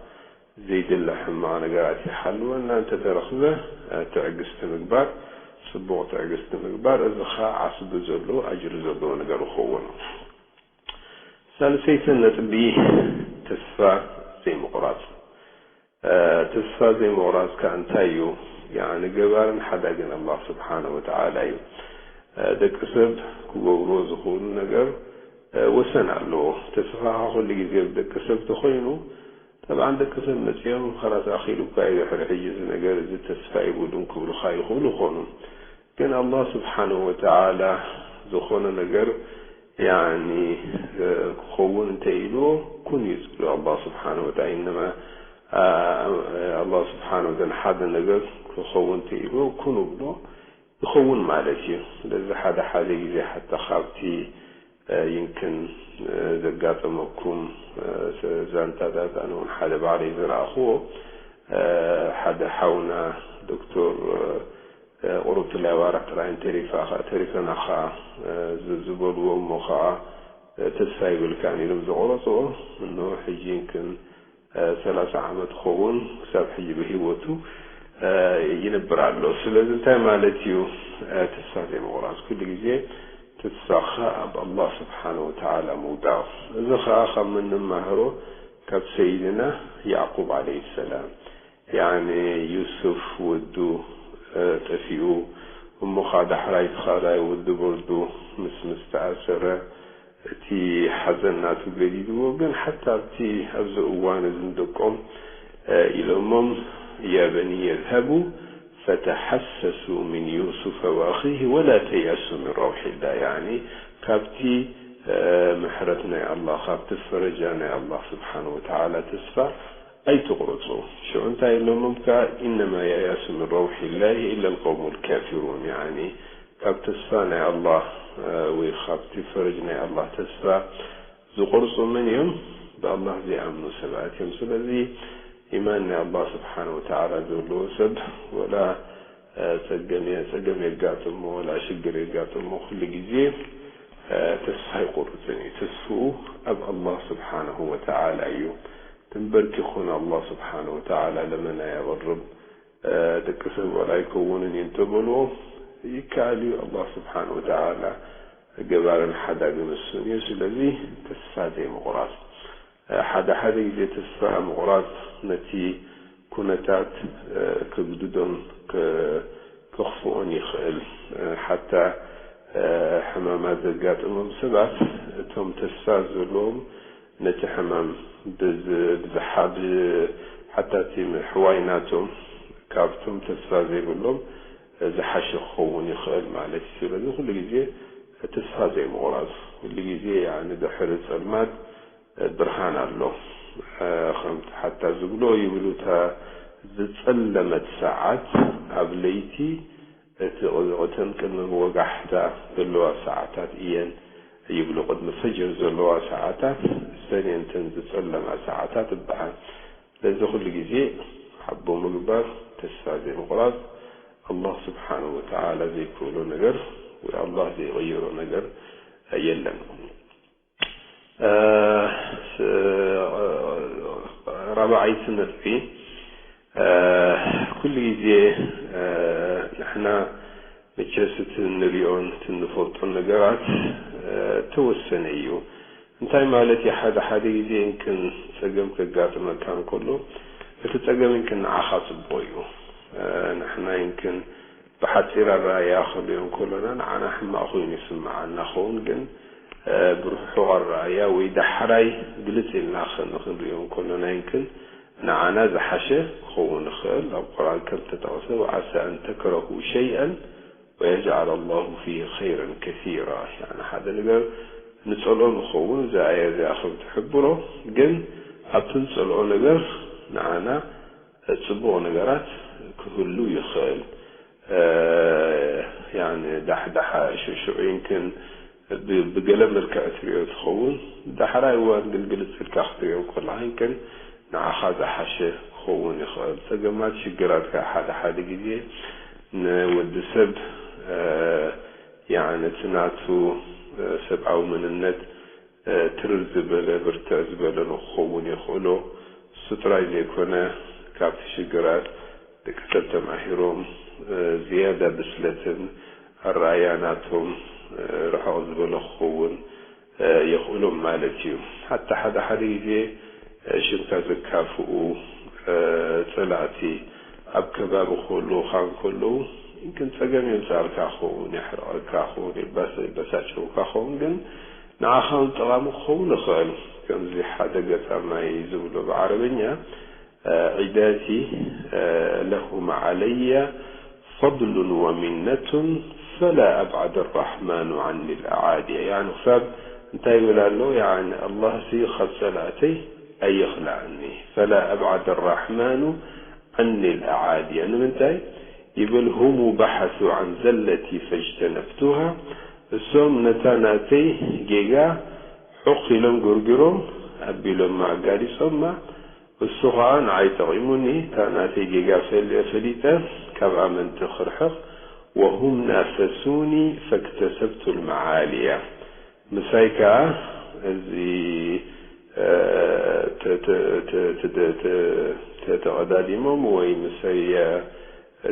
ዘይድለ ሕማቕ ነገራት ይሓልወና። እንተተረኽበ፣ እ፣ ትዕግስቲ ምግባር፣ ጽቡቕ ትዕግስቲ ምግባር፣ እዚ ኸኣ ዓስቢ ዘለዎ፣ ኣጅሪ ዘለዎ ነገር ይኸውን። ሳልሰይቲ ነጥቢ፣ ተስፋ ዘይምቑራጽ። ተስፋ ዘይምቑራጽ ከኣ እንታይ እዩ? ያኒ ገባርን ሓዳግን ኣላህ ስብሓነ ወተዓላ እዩ። ደቂ ሰብ ክገብርዎ ዝኽእሉ ነገር ወሰን ኣለዎ። ተስፋኻ ኩሉ ግዜ ብደቂ ሰብ ተኾይኑ፣ ጠብዓን ደቂ ሰብ መጺኦም፣ "ኸላስ ኣኺሉካ እዩ ድሕሪ ሕጂ እዚ ነገር እዚ፣ ተስፋ የብሉን" ክብሉኻ ይኽእሉ ይኾኑ። ግን ኣላህ ስብሓነሁ ወተዓላ ዝኾነ ነገር፣ ያኒ፣ ክኸውን እንተ ኢልዎ፣ ኩን እዩ ዝብሎ ኣላህ ስብሓነሁ ወተዓላ። ኢነማ፣ ኣ-፣ ኣላህ ስብሓነሁ ወተዓላ ሓደ ነገር ክኸውን እንተ ኢልዎ፣ ኩን ብሎ፣ ይኸውን ማለት እዩ። ስለዚ ሓደ ሓደ ግዜ ሓታ ካብቲ፣ እ፣ ይምክን፣ እ፣ ዘጋጠመኩም፣ እ፣ ዛንታታት ኣነ እውን ሓደ ባዕለይ ዝረኣኽዎ፣ እ፣ ሓደ ሓውና ዶክተር፣ እ፣ ቁሩብቲ ለባራት ጥራይ እንተሪፋ-፣ ተሪፈና ኸዓ፣ እ፣ ዝ-፣ ዝበልዎ እሞ ኸዓ፣ እ፣ ተስፋ ይብልካን ኢሎም ዝቆረፅዎ፣ እንሆ ሕጂ ይምክን ሰላሳ ዓመት ክኸውን ክሳብ ሕጂ ብህይወቱ ይነብር ኣሎ። ስለዚ እንታይ ማለት እዩ? ተስፋ ዘይምቑራጽ። ኩሉ ግዜ ተስፋኻ ኣብ ኣላህ ስብሓነ ወተዓላ ምውዳቕ። እዚ ኸዓ ካብ መን ንመሃሮ? ካብ ሰይድና ያዕቁብ ዓለይሂ ሰላም። ያኒ ዩሱፍ ወዱ ጠፊኡ፣ እሞ ኸዓ ዳሕራይ እቲ ካልኣይ ወዱ በርዱ ምስ ምስ ተኣሰረ፣ እቲ ሓዘን ናቱ ገዲድዎ። ግን ሓታ ኣብቲ ኣብዚ እዋን እዚ ንደቆም ኢሎሞም፣ "ያ በንየ እዝሀቡ ፈተሓሰሱ ሚን ዩሱፈ ወኣኺሂ ወላ ተይኣሱ ሚን ረውሒላህ"፣ ያኒ ካብቲ ምሕረት ናይ ኣላህ፣ ካብቲ ፈረጃ ናይ ኣላህ ስብሓነ ወተዓላ ተስፋ ኣይትቑረፁ። ሽዑ እንታይ ኢሎሞም ከኣ፣ "ኢነማ የእየሱ ሚን ረውሒላሂ ኢላ ልቀውሙል ካፊሩን"፣ ያኒ ካብ ተስፋ ናይ ኣላህ ወይ ካብቲ ፈረጅ ናይ ኣላህ ተስፋ ዝቆርፁ መን እዮም? ብኣላህ ዘይኣምኑ ሰባት እዮም። ስለዚ ኢማን ናይ ኣላህ ስብሓነ ወተዓላ ዘለዎ ሰብ ወላ ጸገም ጸገም የጋጥሞ ወላ ሽግር የጋጥሞ ኩሉ ግዜ ተስፋ ኣይቆርፅን እዩ። ተስፍኡ ኣብ ኣላህ ስብሓነሁ ወተዓላ እዩ። ተንበርኪኹ ንኣላህ ስብሓነሁ ወተዓላ ለመና የቕርብ። ደቂ ሰብ ዋላ ኣይከውንን እዩ እንተበልዎ፣ ይከኣል እዩ። ኣላህ ስብሓነሁ ወተዓላ ገባርን ሓዳግን እሱን እዩ። ስለዚ ተስፋ ዘይምቑራፅ። ሓደ ሓደ ግዜ ተስፋ ምቑራፅ ነቲ ኩነታት ከግድዶን ከኽፍኦን ይኽእል። ሓታ ሕማማት ዘጋጥሞም ሰባት፣ እቶም ተስፋ ዘለዎም ነቲ ሕማም ብዝ-፣ ብዝሓ-፣ ብ-፣ ሓታ እቲ ምሕዋይ ናቶም ካብቶም ተስፋ ዘይብሎም ዝሓሸ ክኸውን ይኽእል ማለት እዩ። ስለዚ ኩሉ ግዜ ተስፋ ዘይምቑራጽ፣ ኩሉ ግዜ፣ ያኒ፣ ድሕሪ ጸልማት ብርሃን ኣሎ። ከምቲ ሓታ ዝብሎ ይብሉ፣ እታ ዝጸለመት ሰዓት ኣብ ለይቲ እቲ፣ እተን ቅድሚ ወጋሕታ ዘለዋ ሰዓታት እየን ይብሉ። ቅድሚ ፈጅር ዘለዋ ሰዓታት እሰን እየን እተን ዝጸለማ ሰዓታት ይበሃል። ስለዚ ኩሉ ግዜ ሓቦ ምግባር፣ ተስፋ ዘይምቑራጽ፣ ኣላህ ስብሓነሁ ወተዓላ ዘይክእሎ ነገር ወይ ኣላህ ዘይቕይሮ ነገር የለን። እ፣ ስ-፣ ራብዓይቲ ነጥቢ፣ እ፣ ኩሉ ግዜ፣ እ፣ ንሕና መቸስ እቲ እንሪኦን እቲ እንፈልጦን ነገራት፣ እ፣ ተወሰነ እዩ። እንታይ ማለት እዩ? ሓደ ሓደ ግዜ ይምክን ጸገም ከጋጥመካ እንከሎ፣ እቲ ጸገም ይምክን ንዓኻ ጽቡቕ እዩ። እ፣ ንሕና ይምክን ብሓጺር ኣረኣእያ ክንሪኦ እንከሎና ንዓና ሕማቕ ኮይኑ ይስምዓና ኸውን፣ ግን፣ እ፣ ብርሑቕ ኣረኣእያ ወይ ዳሕራይ ግልጽ ኢልና ኸ-፣ ንኽንሪኦ እንከሎና ይምክን ንዓና ዝሓሸ ክኸውን ይኽእል። ኣብ ቁርኣን ከም ተጠቕሰ፣ "ወዓሳ ኣን ተክረሁ ሸይኣን ወየጅዓል ኣላሁ ፊሂ ኸይረን ከሲራ"፣ ያኒ ሓደ ነገር ንጸልኦ ንኸውን፣ እዛ ኣያ እዚኣ ከም ትሕብሮ፣ ግን ኣብቲ ንጸልኦ ነገር ንዓና ጽቡቕ ነገራት ክህሉ ይኽእል። እ፣ ያኒ ዳሕዳሓ ሽዑ ይምክን ብ-፣ ብገለ መልክዕ ትሪኦ ትኸውን። ዳሕራይ እዋን ግን ግልጽ ኢልካ ክትሪኦ ከለኻ ይምክን ንዓኻ ዝሓሸ ክኸውን ይኽእል። ጸገማት፣ ሽግራት ከኣ ሓደ ሓደ ግዜ ንወዲ ሰብ፣ እ፣ ያኒ እቲ ናቱ፣ እ፣ ሰብኣዊ መንነት እ፣ ትርር ዝበለ፣ ብርትዕ ዝበለ ንክኸውን የኽእሎ። እሱ ጥራይ ዘይኮነ፣ ካብቲ ሽግራት ደቂ ሰብ ተማሂሮም፣ እ፣ ዝያዳ ብስለትን ኣረኣእያ ናቶም፣ እ፣ ርሕቕ ዝበለ ክኸውን፣ እ፣ የኽእሎም ማለት እዩ። ሓታ ሓደ ሓደ ግዜ፣ እ፣ ሽምካ ዘካፍኡ፣ ጸላእቲ ኣብ ከባቢ ክህልውኻ እንከለዉ፣ ግን ጸገም የምጽኣልካ ክኸውን፣ የሕርቐካ ክኸውን፣ የባሰ-፣ የበሳጭውካ ክኸውን፣ ግን ንዓኻ እውን ጠቓሚ ክኸውን ይኽእል። ከምዚ ሓደ ገጣማይ ዝብሎ ብዓረበኛ፣ ዒዳቲ ለሁም ዓለየ ፈድሉን ወሚነቱን ፈላ ኣብዓደ ራሕማኑ ዓኒ ልኣዓድየ። ያኒ ክሳብ እንታይ ይብል ኣሎ? ያኒ ኣላህ ሲ ካብ ጸላእተይ ኣይኽልኣኒ። ፈላ ኣብዓደ ራሕማኑ ዓኒ ልኣዓድየ። ንምንታይ ይብል? ሁሙ በሓሱ ዓን ዘለቲ ፈጅተነብቱሃ። እሶም ነታ ናተይ ጌጋ ሑቕ ኢሎም ግርግሮም ኣቢሎማ ኣጋሊጾማ። እሱ ኸኣ ንዓይ ጠቒሙኒ፣ እታ ናተይ ጌጋ ፈል-፣ ፈሊጠ ካብ ኣመንቲ ክርሕቕ። ወሁም ናፈሱኒ ፈክተሰብቱ ልመዓልያ። ምሳይ ከኣ እዚ፣ እ፣ ተ-፣ ተ-፣ ተ-፣ ተ-፣ ተ-፣ ተ-፣ ተቐዳዲሞም ወይ ምሳይ፣ እ፣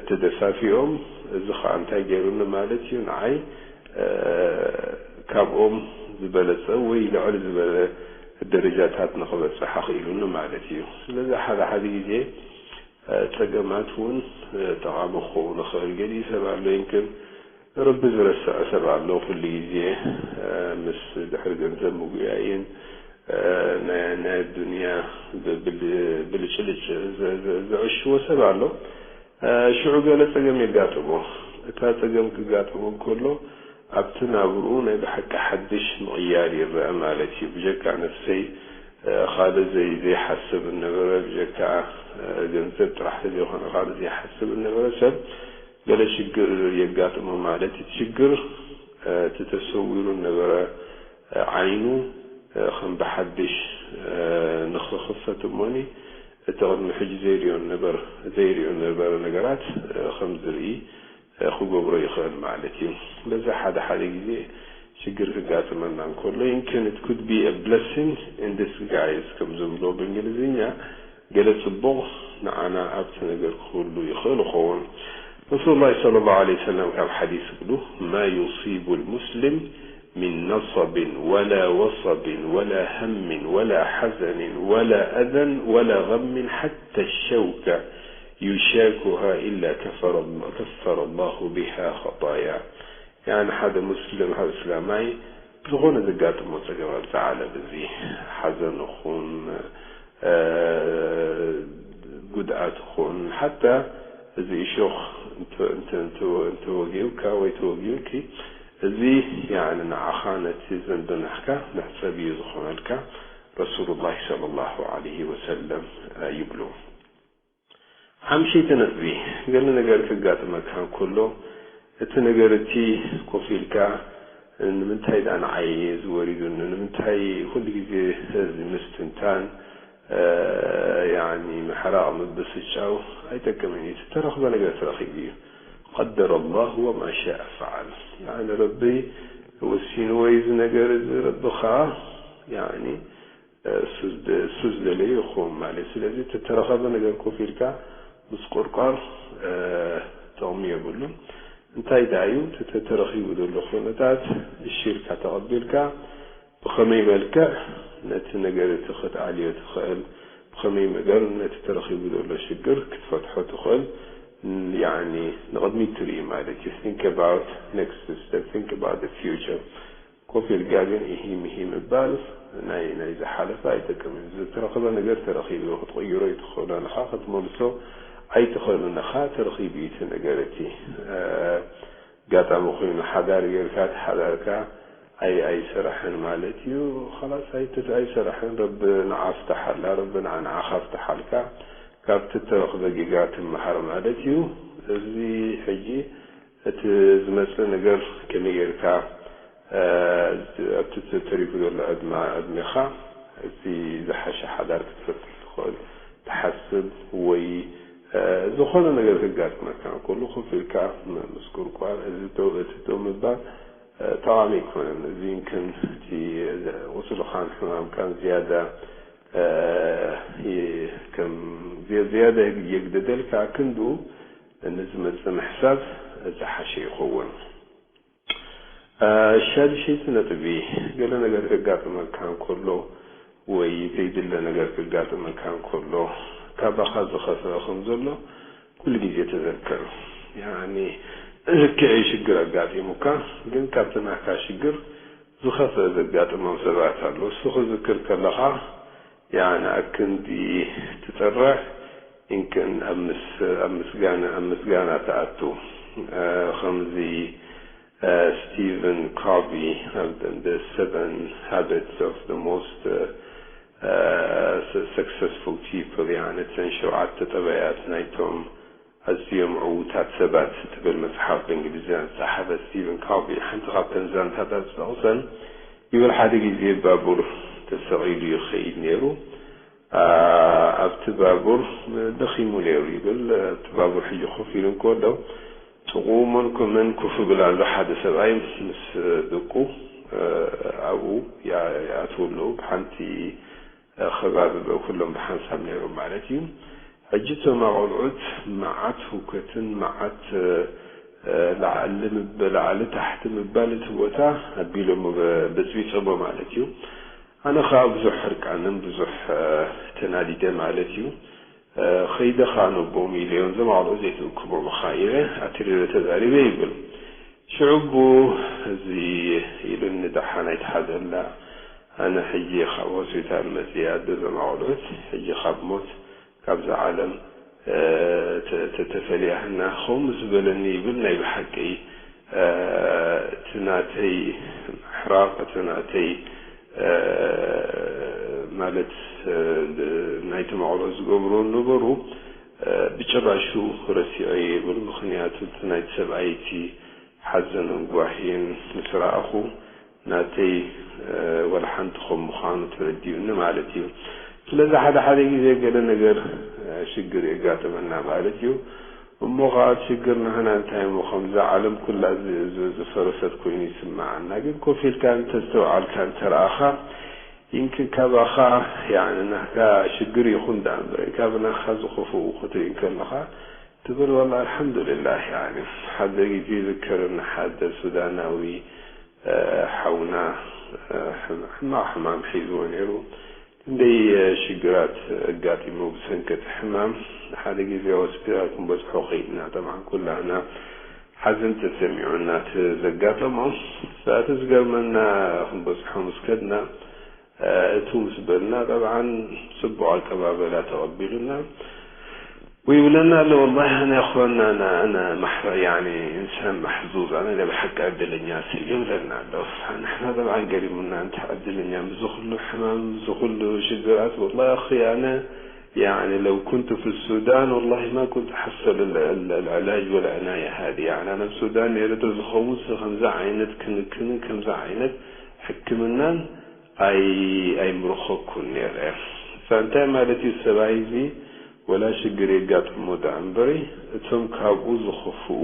ተደፋፊኦም። እዚ ኸኣ እንታይ ገይሩኒ ማለት እዩ? ንዓይ፣ እ፣ ካብኦም ዝበለጸ ወይ ልዕል ዝበለ ደረጃታት ንኽበጽሕ ኣኽኢሉኒ ማለት እዩ። ስለዚ ሓደ ሓደ ግዜ፣ እ፣ ጸገማት እውን፣ እ፣ ጠቓሚ ክኸውን ይኽእል። ገሊኡ ሰብ ኣሎ፣ ይምክን ረቢ ዝረስዐ ሰብ ኣሎ። ኩሉ ግዜ፣ እ፣ ምስ ድሕሪ ገንዘብ ምጉያይን፣ እ፣ ናይ፣ ናይ ኣዱንያ ብ-፣ ብል-፣ ብልጭልጭ ዘ-፣ ዘ-፣ ዘዕሽዎ ሰብ ኣሎ። እ፣ ሽዑ ገለ ጸገም የጋጥሞ። እታ ጸገም ክጋጥሞ እንከሎ፣ ኣብቲ ናብርኡ ናይ ብሓቂ ሓድሽ ምቕያር ይረአ ማለት እዩ። ብጀካ ነፍሰይ፣ እ፣ ካልእ ዘይ-፣ ዘይሓስብ እነበረ፣ ብጀካ፣ እ፣ ገንዘብ ጥራሕ ዘይኮነ ካልእ ዘይሓስብ እነበረ ሰብ፣ ገለ ሽግር የጋጥሞ ማለት እዩ። እቲ ሽግር፣ እ፣ እቲ ተሰዊሩ እነበረ፣ እ፣ ዓይኑ፣ እ፣ ከም ብሓድሽ፣ እ፣ ንኽኽፈት እሞኒ፣ እቲ ቅድሚ ሕጂ ዘይርእዮ ነበር-፣ ዘይርእዮ ነበረ ነገራት፣ እ፣ ከም ዝርኢ፣ እ፣ ክገብሮ ይኽእል ማለት እዩ። በዚ ሓደ ሓደ ግዜ ሽግር ክጋጥመና እንከሎ፣ ይምክን it could be a blessing in disguise ከም ዝብሎ ብእንግሊዝኛ፣ ገለ ጽቡቕ ንዓና ኣብቲ ነገር ክህሉ ይኽእል ይኸውን። ረሱሉላህ ሰለላሁ ዐለይሂ ወሰለም ካብ ሓዲስ ይብሉ፣ ማ ዩሲቡ ልሙስሊም ሚን ነሰብን ወላ ወሰብን ወላ ሃምን ወላ ሓዘንን ወላ ኣዘን ወላ ገምን ሓታ ሸውከ ዩሻኩሃ ኢላ ከፈረ፣ ከፈረ ላሁ ቢሃ ኸጣያ። ያኒ ሓደ ሙስሊም፣ ሓደ እስላማይ ዝኾነ ዘጋጥሞ ጸገም ኣብዛ ዓለም እዚ፣ ሓዘን ይኹን፣ እ፣ ጉድኣት ይኹን፣ ሓታ እዚ እሾኽ እንተ-፣ እንተ-፣ እንተ-፣ እንተወጊኡካ ወይ ተወጊኡኪ፣ እዚ ያኒ ንዓኻ ነቲ ዘንብናሕካ መሕጸቢ እዩ ዝኾነልካ፣ ረሱሉላህ ሰለላሁ ዐለይሂ ወሰለም፣ እ፣ ይብሉ። ሓምሸይቲ ነጥቢ፣ ገለ ነገር ከጋጥመካ እንከሎ፣ እቲ ነገር እቲ ኮፍ ኢልካ፣ ንምንታይ ደኣ ንዓይ እዚ ወሪዱኒ? ንምንታይ ኩሉ ግዜ እዚ ምስትንታን፣ እ፣ ያኒ ምሕራቕ፣ ምብስጫው ኣይጠቅምን እዩ። ዝተረኽበ ነገር ተረኺቡ እዩ። ቀደረ ላሁ ወማ ሻአ ፈዓል። ያኒ ረቢ ወሲንዎ እዩ እዚ ነገር እዚ፣ ረቢ ኸኣ ያኒ እሱ ዝደ-፣ እሱ ዝደለዮ ይኸውን ማለት እዩ። ስለዚ እቲ እተረኸበ ነገር ኮፍ ኢልካ ምስቁርቋር፣ እ፣ ጥቕሚ የብሉን። እንታይ ደኣ እዩ እቲ ተረኺቡ ዘሎ ኩነታት እሺ ኢልካ ተቐቢልካ፣ ብኸመይ መልክዕ ነቲ ነገር እቲ ክትኣልዮ ትኽእል፣ ብኸመይ መገር ነቲ ተረኺቡ ዘሎ ሽግር ክትፈትሖ ትኽእል፣ ን-፣ ያኒ ንቕድሚት ትርኢ ማለት እዩ። Think about next step, think about the future። ኮፍ ኢልካ ግን ኢሂ ምሂ ምባል ናይ፣ ናይ ዝሓለፈ ኣይጠቅምን። ዝተረኸበ ነገር ተረኺቡ ክትቕይሮ ኣይትኽእሎን ኢኻ፣ ክትመልሶ ኣይትኽእልን ኢኻ። ተረኺቡ እዩ እቲ ነገር እቲ። እ፣ ኣጋጣሚ ኮይኑ ሓዳር ጌርካ፣ እቲ ሓዳርካ ኣይ-፣ ኣይሰራሕን ማለት እዩ። ኸላስ ኣይት-፣ ኣይሰራሕን። ረቢ ንዓ ፍታሓላ፣ ረቢ ንዓ ንዓኻ ፍታሓልካ። ካብቲ እተረኽበ ጌጋ ትመሃር ማለት እዩ። እዚ ሕጂ እቲ ዝመጽእ ነገር ከመይ ጌርካ፣ እ፣ ኣብቲ ተሪፉ ዘሎ ዕድማ-፣ ዕድሜኻ እቲ ዝሓሸ ሓዳር ክትፈጥር ትኽእል ትሓስብ ወይ፣ እ፣ ዝኾነ ነገር ከጋጥመካ እንከሎ ኮፍ ኢልካ ም-፣ ምስቁርቋር፣ እዚ ደው፣ እቲ ደው ምባል፣ እ፣ ጠቓሚ ኣይኮነን። እዚ ይምክን እቲ ቁስልኻን ሕማምካን ዝያዳ፣ እ፣ ይ-፣ ከም ዝያ-፣ ዝያዳ የግ-፣ የግደደልካ፣ ክንድኡ ንዝመጽእ ምሕሳብ ዝሓሸ ይኸውን። እ፣ ሻድሸይቲ ነጥቢ፣ ገለ ነገር ከጋጥመካ እንከሎ ወይ ዘይድለ ነገር ከጋጥመካ እንከሎ፣ ካባኻ ዝኸፍአ ከም ዘሎ ኩሉ ግዜ ተዘከር። ያኒ ልክዕ እዩ ሽግር ኣጋጢሙካ፣ ግን ካብቲ ናትካ ሽግር ዝኸፍአ ዘጋጥሞም ሰባት ኣሎ። እሱ ክዝክር ከለኻ ያኒ ኣክንዲ ትጽርዕ፣ ይምክን ኣብ ምስ-፣ ኣብ ምስጋና፣ ኣብ ምስጋና ትኣቱ። እ፣ ከምዚ፣ እ፣ ስቲቨን ኮቪ ኣብ The Seven Habits of the Most፣ እ፣ እ፣ Successful People፣ ያኒ እተን ሸውዓተ ጠባያት ናይቶም ኣዝዮም ዕዉታት ሰባት ትብል መጽሓፍ ብእንግሊዝኛ ዝጸሓፈ ስቲቨን ኮቪ፣ ሓንቲ ካብተን ዛንታታት ዝጠቕሰን ይብል፣ ሓደ ግዜ ባቡር ተሰቒሉ ይኸይድ ነይሩ። ኣ-፣ ኣብቲ ባቡር ደኺሙ ነይሩ ይብል። ኣብቲ ባቡር ሕጂ ኮፍ ኢሉ እንከሎ፣ ጥቕኡ መን ኮ-፣ መን ኮፍ ይብል ኣሎ? ሓደ ሰብኣይ ምስ ደቁ፣ እ፣ ኣብኡ ያ-፣ ይኣትዉ ኣለዉ። ብሓንቲ ከባቢ ኩሎም ብሓንሳብ ነይሮም ማለት እዩ። ሕጂ እቶም ኣቆልዑት መዓት ህውከትን መዓት፣ እ፣ ላዕሊ ምብ-፣ ላዕሊ ታሕቲ ምባል እቲ ቦታ ኣቢሎሞ በ-፣ በጽቢጾሞ ማለት እዩ። ኣነ ኸኣ ብዙሕ ሕርቃንን ብዙሕ፣ እ፣ ተናዲደ ማለት እዩ። እ፣ ኸይደ ኸኣ ነቦም ኢለዮም፣ እዞም ኣቆልዑት ዘይትእክቦም ኢኻ ኢለ ኣትሪረ ተዛሪበ ይብል። ሽዑ ኣቦኡ እዚ ኢሉኒ፣ ደሓን ኣይትሓዘላ፣ ኣነ ሕጂ ካብ ሆስፒታል መጺአ፣ ኣደ እዞም ኣቆልዑት ሕጂ ካብ ሞት፣ ካብዛ ዓለም፣ እ፣ ተ-፣ ተ-፣ ተፈልያ ህና፣ ከምኡ ምስ በለኒ ይብል፣ ናይ ብሓቂ፣ እ፣ እቲ ናተይ ምሕራቕ፣ እቲ ናተይ፣ እ፣ ማለት፣ እ፣ ናይቶም ኣቆልዑት ዝገብርዎ ዝነበሩ፣ እ፣ ብጭራሹ ረሲዐዮ ይብል። ምኽንያቱ እቲ ናይቲ ሰብኣይ እቲ ሓዘንን ጓሂን ምስ ረኣኹ፣ ናተይ፣ እ፣ ወላ ሓንቲ ከም ምዃኑ ተረዲኡኒ ማለት እዩ። ስለዚ ሓደ ሓደ ግዜ ገለ ነገር፣ እ፣ ሽግር የጋጥመና ማለት እዩ። እሞ ኸኣ እቲ ሽግር ንሕና እንታይ እሞ ከምዛ ዓለም ኩላ ዝ-፣ ዝ-፣ ዝፈረሰት ኮይኑ ይስምዓና። ግን ኮፍ ኢልካ እንተስተውዓልካ እንተረኣኻ፣ ይምክን ካባኻ፣ ያኒ፣ ናትካ ሽግር ይኹን ደኣ እምበር፣ ካብ ናትካ ዝኸፍኡ ክትርኢ እንከለኻ፣ ትብል፣ "ወላ ኣልሓምዱሊላህ፣ ያኒ፣ ሓደ ግዜ ይዝከረኒ ሓደ ሱዳናዊ፣ እ፣ ሓውና፣ እ፣ ሕማ-፣ ሕማቕ ሕማም ሒዝዎ ነይሩ። ክንደይ፣ እ፣ ሽግራት ኣጋጢሞ ብሰንኪ እቲ ሕማም። ሓደ ግዜ ሆስፒታል ክንበጽሖ ከይድና፣ ጠብዓን ኩላህና ሓዘን ተሰሚዑና እቲ ዘጋጠሞ። ሰኣቲ ዝገርመና፣ ክንበጽሖ ምስ ከድና፣ እ፣ እቱ ምስ በልና፣ ጠብዓን ጽቡቕ ኣቀባበላ ተቐቢሉና። ወይብለና ኣሎ፣ ወላሂ ኣነ ኣኽዋና፣ ኣነ፣ ኣነ ማሕረ-፣ ያኒ፣ ኢንሳን ማሕዙዝ፣ ኣነ ብሓቂ ዕድለኛ ሰብ እየ ይብለና ኣሎ። ንሕና ጠብዓን ገሪሙና፣ እንታይ ዕድለኛ፣ ምስዚ ኩሉ ሕማም፣ ምስዚ ኩሉ ሽግራት፣ ወላሂ ኣኺ፣ ኣነ፣ ያኒ፣ ለው ኩንቱ ፊ ሱዳን፣ ወላሂ ማ ኩንቱ ሓሰል ል-፣ ል-፣ ልዕላጅ ወልዕናየ ሃዚ። ያኒ፣ ኣነ ኣብ ሱዳን ነይረ ተዝኸውን፣ ከምዚ ዓይነት ክንክንን ከምዚ ዓይነት ሕክምናን ኣይ-፣ ኣይምረኸብኩን ነይረ። እሳ እንታይ ማለት እዩ? ሰብኣይ እዚ ወላ ሽግር የጋጥሞ ደኣ እምበሪ፣ እቶም ካብኡ ዝኸፍኡ፣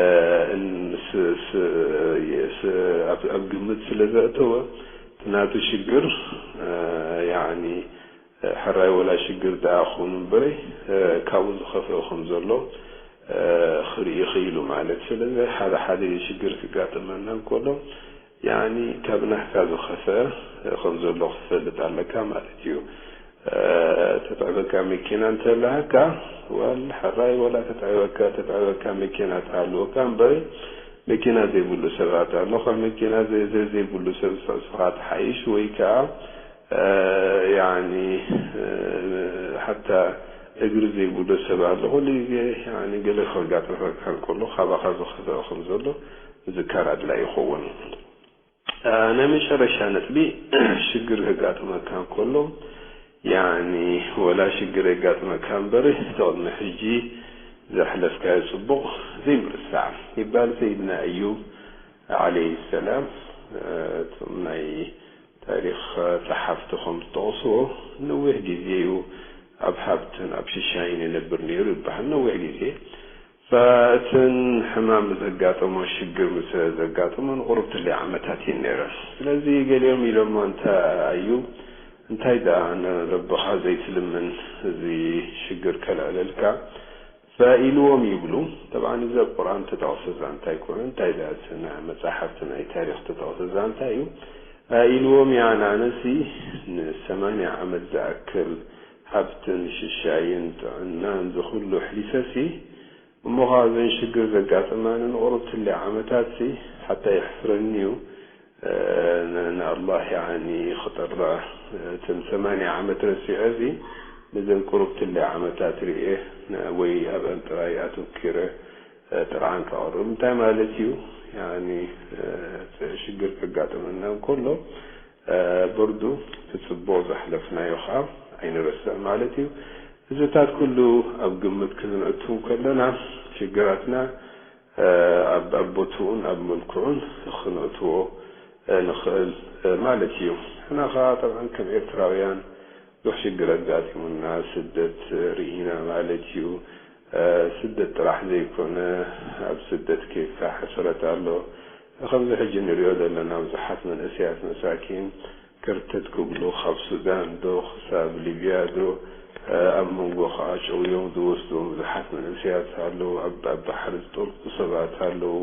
እ፣ እን-፣ ስ-፣ ስ-፣ ስ-፣ ኣብ፣ ኣብ ግምት ስለ ዘእተወ፣ እቲ ናቱ ሽግር፣ እ፣ ያኒ፣ ሕራይ ወላ ሽግር ደኣ ክኹን እምበሪ፣ እ፣ ካብኡ ዝኸፍአ ከም ዘሎ፣ እ፣ ክርኢ ክኢሉ ማለት። ስለዚ ሓደ ሓደ ሽግር ክጋጥመና እንከሎ፣ ያኒ፣ ካብ ናትካ ዝኸፍአ፣ እ፣ ከም ዘሎ ክትፈልጥ ኣለካ ማለት እዩ። እ፣ ተትዕበካ መኪና እንተላሃካ፣ ዋል ሕራይ ወላ ተትዕበካ፣ ተትዕበካ መኪና ትሃልወካ እምበሪ፣ መኪና ዘይብሉ ሰባት ኣሎ። ካብ መኪና ዘ-፣ ዘ-፣ ዘይብሉ ሰብ ንስኻ ትሓይሽ፣ ወይ ከኣ እ፣ ያኒ፣ እ፣ ሓታ እግሪ ዘይብሉ ሰብ ኣሎ። ኩሉ ግዜ፣ ያኒ፣ ገለ ከጋጥመካ እንከሎ፣ ካባኻ ዝኸፍአ ከም ዘሎ ምዝካር ኣድላዪ ይኸውን። እ፣ ናይ መጨረሻ ነጥቢ፣ ሽግር ከጋጥመካ እንከሎ፣ ያኒ፣ ወላ ሽግር የጋጥመካ እምበር፣ እቲ ቅድሚ ሕጂ ዘሕለፍካዮ ጽቡቕ ዘይምርሳዕ ይባል። ሰይድና ኣዩብ ዓለይሂ ሰላም፣ እ፣ እቶም ናይ ታሪኽ ጸሓፍቲ ከም ዝጠቕስዎ፣ ነዊሕ ግዜ እዩ ኣብ ሃብትን ኣብ ሽሻይን ይነብር ነይሩ ይበሃል። ነዊሕ ግዜ። ፈእትን ሕማም ዘጋጠሞ፣ ሽግር ምስ ዘጋጠሞ፣ ንቁሩብ ትለይ ዓመታት እዩ ነይረ። ስለዚ ገሊኦም ኢሎሞ፣ "እንተ ኣዩ፣ እንታይ ደኣ ንረብኻ ዘይትልምን፣ እዚ ሽግር ከልዕለልካ?" ፈኢልዎም ይብሉ። ጠብዓን፣ እዚ ኣብ ቁርኣን ተጠቕሰ ዛንታ ኣይኮነን። እንታይ ደኣ፣ እቲ ናይ መጻሕፍቲ ናይ ታሪኽ ተጠቕሰ ዛንታ እዩ። ኣኢልዎም፣ ያኒ፣ ኣነሲ ንሰማንያ ዓመት ዝኣክል ሃብትን ሽሻይን ጥዕናን ዝኹሉ ኣሕሊፈሲ፣ እሞ ኸዓ እዘን ሽግር ዘጋጠማኒ ንቑሩብ ትለይ ዓመታትሲ ሓታ የሕፍረኒ እዩ። እ፣ ን-፣ ንኣላህ ያኒ ክጠርዕ፣ እተን ሰማንያ ዓመት ረሲዐሲ፣ ነዘን ቁሩብ ትለይ ዓመታት ርእየ፣ ን-፣ ወይ ኣብአን ጥራይ ኣተኪረ፣ እ፣ ጥርዓን ከቕርብ። እንታይ ማለት እዩ? ያኒ፣ እ፣ ሽግር ከጋጥመና እንከሎ፣ እ፣ ብርዱ እቲ ጽቡቕ ዘሕለፍናዮ ኸዓ ኣይንረስዕ ማለት እዩ። እዚታት ኩሉ ኣብ ግምት ክንእቱ ከለና፣ ሽግራትና፣ እ፣ ኣብ፣ ኣብ ቦትኡን ኣብ መልክዑን ክነእትዎ፣ እ፣ ንኽእል፣ እ፣ ማለት እዩ። ንሕና ኸዓ ጠብዓን ከም ኤርትራውያን ብዙሕ ሽግር ኣጋጢሙና፣ ስደት ርኢና ማለት እዩ። እ፣ ስደት ጥራሕ ዘይኮነ፣ ኣብ ስደት ኬድካ ሕስረት ኣሎ። ከምዚ ሕጂ ንሪኦ ዘለና ብዙሓት መንእሰያት መሳኪን ከርተት ክብሉ፣ ካብ ሱዳን ዶ ክሳብ ሊብያ ዶ፣ እ፣ ኣብ መንጎ ከዓ ጨውዮም ዝወስድዎም ብዙሓት መንእሰያት ኣለዉ። ኣብ፣ ኣብ ባሕሪ ዝጠልቁ ሰባት ኣለዉ።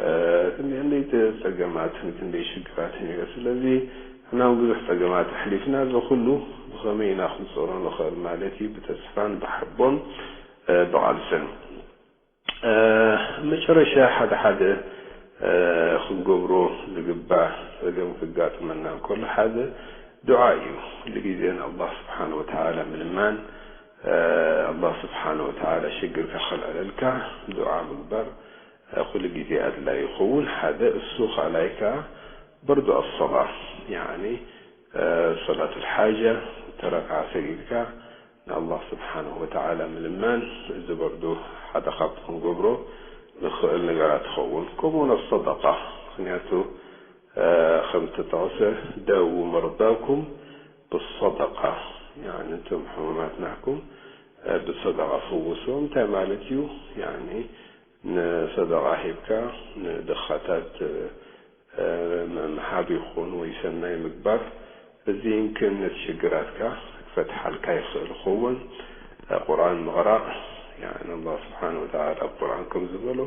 እ፣ ክንደይ፣ ክንደይ ጸገማትን ክንደይ ሽግራትን እዩ። ስለዚ ንሕና እውን ብዙሕ ጸገማት ኣሕሊፍና፣ እዚ ኩሉ ብኸመይ ኢና ክንጾሮ ንኽእል ማለት እዩ? ብተስፋን ብሓቦን፣ እ፣ ብቓልስን። እ፣ መጨረሻ ሓደ ሓደ፣ እ፣ ክንገብሮ ዝግባእ ጸገም ክጋጥመና እንከሎ ሓደ ዱዓ እዩ። ኩሉ ግዜ ንኣላህ ስብሓነ ወተዓላ ምልማን፣ እ፣ ኣላህ ስብሓነ ወተዓላ ሽግርካ ከልዕለልካ ዱዓ ምግባር፣ እ፣ ኩሉ ግዜ ኣድላይ ይኸውን። ሓደ እሱ፣ ካልኣይ ከኣ በርዶ ኣሰላ፣ ያኒ፣ እ፣ ሰላቱል ሓጃ ተረክዓ ሰጊድካ ንኣላህ ስብሓነሁ ወተዓላ ምልማን፣ እዚ በርዶ ሓደ ካብቲ ክንገብሮ ንኽእል ነገራት ይኸውን። ከምኡውን ኣሰደቃ፣ ምኽንያቱ፣ እ፣ ከምቲ ተጠቕሰ፣ ዳዉ መርዳኩም ብሰደቃ፣ ያኒ፣ እቶም ሕሙማት ናህኩም፣ እ፣ ብሰደቃ ፈውስዎም። እንታይ ማለት እዩ? ያኒ፣ ንሰደቃ ሂብካ ንድኻታት፣ እ፣ ም-፣ ምሃብ ይኹን ወይ ሰናይ ምግባር፣ እዚ ይምክን ነቲ ሽግራትካ ክፈትሓልካ ይኽእል ይኸውን። እ፣ ቁርኣን ምቕራእ፣ ያኒ ኣላህ ስብሓነ ወተዓላ ኣብ ቁርኣን ከም ዝበሎ፣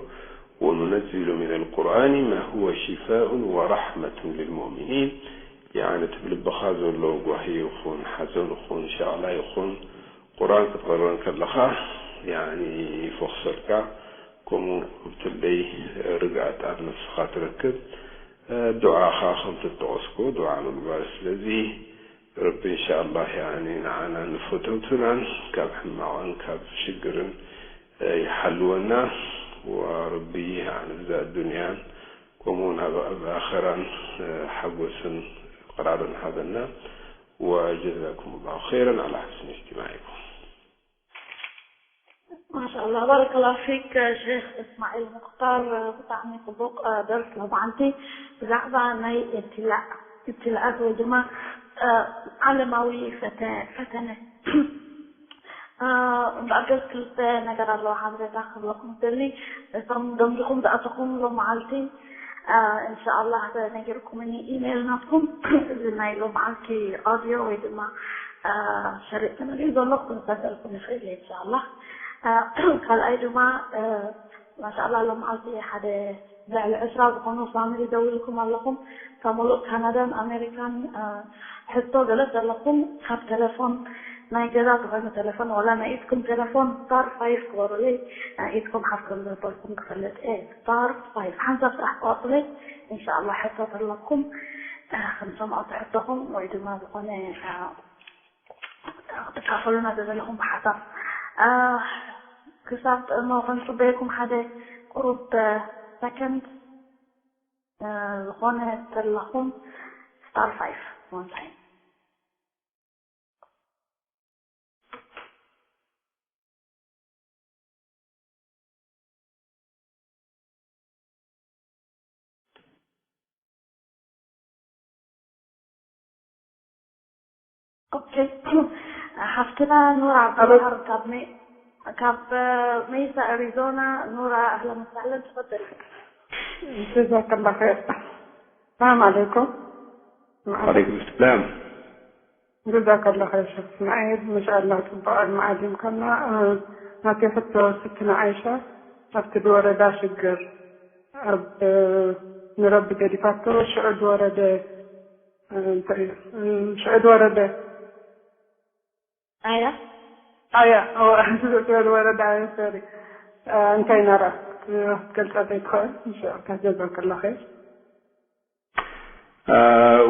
"ወኑነዚሉ ሚነል ቁርኣኒ ማ ሁወ ሽፋኡን ወራሕመቱን ሊልሙእሚኒን", ያኒ እቲ ብልብኻ ዘሎ ጓሂ ይኹን፣ ሓዘን ይኹን፣ ሸቕላ ይኹን፣ ቁርኣን ክትቕርእ ከለኻ፣ ያኒ ይፈኽሰልካ፣ ከምኡ ብትለይ ርግኣት ኣብ ነፍስኻ ትረክብ። ዱዓኻ ከም ተጠቐስኩ ዱዓ ምግባር። ስለዚ ረቢ እንሻኣላህ፣ ያኒ ንዓናን ንፈተውትናን ካብ ሕማቕን ካብ ሽግርን ይሓልወና። ወረቢ፣ ያኒ፣ እዛ ዱንያን ከምኡ እውን ኣብ፣ ኣብ ኣኸራን ሓጎስን ቅራርን ሃበና። ወጀዛኩም ላሁ ኸይረን ዓላ ሑስኒ እጅትማዒኩም። ማሻኣላህ፣ ባረከላሁ ፊክ ሼክ እስማዒል ሙኽታር። ብጣዕሚ ጽቡቕ ደርሲ ሎማዓንቲ ብዛዕባ ናይ እብትላእ፣ እብትላኣት ወይ ድማ ዓለማዊ ፈተ-፣ ፈተነ። እምበኣር ገጽ ክልተ ነገር ኣለዎ ሓበሬታ ክህበኩም ዝደሊ። እቶም ደንጊኹም ዝኣተኹም ሎማዓልቲ፣ እንሻኣላህ ተነጊርኩምኒ ኢሜይል ናትኩም፣ እዚ ናይ ሎማዓልቲ ኦድዮ ወይ ድማ ሸሪጥ ተነጊሩ ዘሎ ክንሰደልኩም ይኽእል እየ እንሻኣላህ። ካልኣይ ድማ ማሻኣላህ ሎማዓልቲ ሓደ ልዕሊ ዕስራ ዝኾኑ ፋሚሊ ደዊልኩም ኣለኹም። ካብ ሙሉእ ካናዳን ኣሜሪካን ሕቶ ገለ ዘለኹም ካብ ቴሌፎን ናይ ገዛ ዝኾነ ቴሌፎን ዋላ ናይ ኢድኩም ቴሌፎን ስታር ፋይፍ ግበሩለይ። ናይ ኢድኩም ሓፍ ከም ዘበልኩም ክፈልጥ እየ። ስታር ፋይፍ ሓንሳብ ጥራሕ ቆርጡለይ። እንሻኣላህ ሕቶ ተለኩም ክንሰምዖ ትሕቶኹም ወይ ድማ ዝኾነ ክትካፈሉና ተዘለኹም ብሓሳብ ክሳብ እሞ ክንጽበየኩም ሓደ ቁሩብ ሰከንድ ዝኾነ ተለኹም ስታር ፋይፍ one time። ኦኬ። ሓፍትና ኑራ ኣበ- ዓብዱልባሕር ካብ ሜ-፣ ካብ ሜሳ ኣሪዞና። ኑራ ኣህለን ወሳህለን፣ ተፈደል። ጀዛከላ ኸይር። ሰላም ዓለይኩም። ወዓለይኩም ሰላም። ጀዛከላ ኸይር ሸኽ እስማዒል፣ ማሻኣላህ ጽቡቕ ዕልሚ ዓሊምካና። እ፣ ናተይ ሕቶ ስትና ዓይሻ ኣብቲ ዝወረዳ ሽግር ኣብ፣ እ፣ ንረቢ ገዲፋቶ ሽዑ ዝወረደ፣ እ፣ እንታይ እዩ? እ፣ ሽዑ ዝወረደ ኣያ ኣያ እወ፣ ስለ ዝበለ ወረዳ ኣያ፣ ሶሪ። እ፣ እንታይ ነራ ክትገልጸለይ ትኽእል? ንሽዑ ከጀዘው ከለኺ።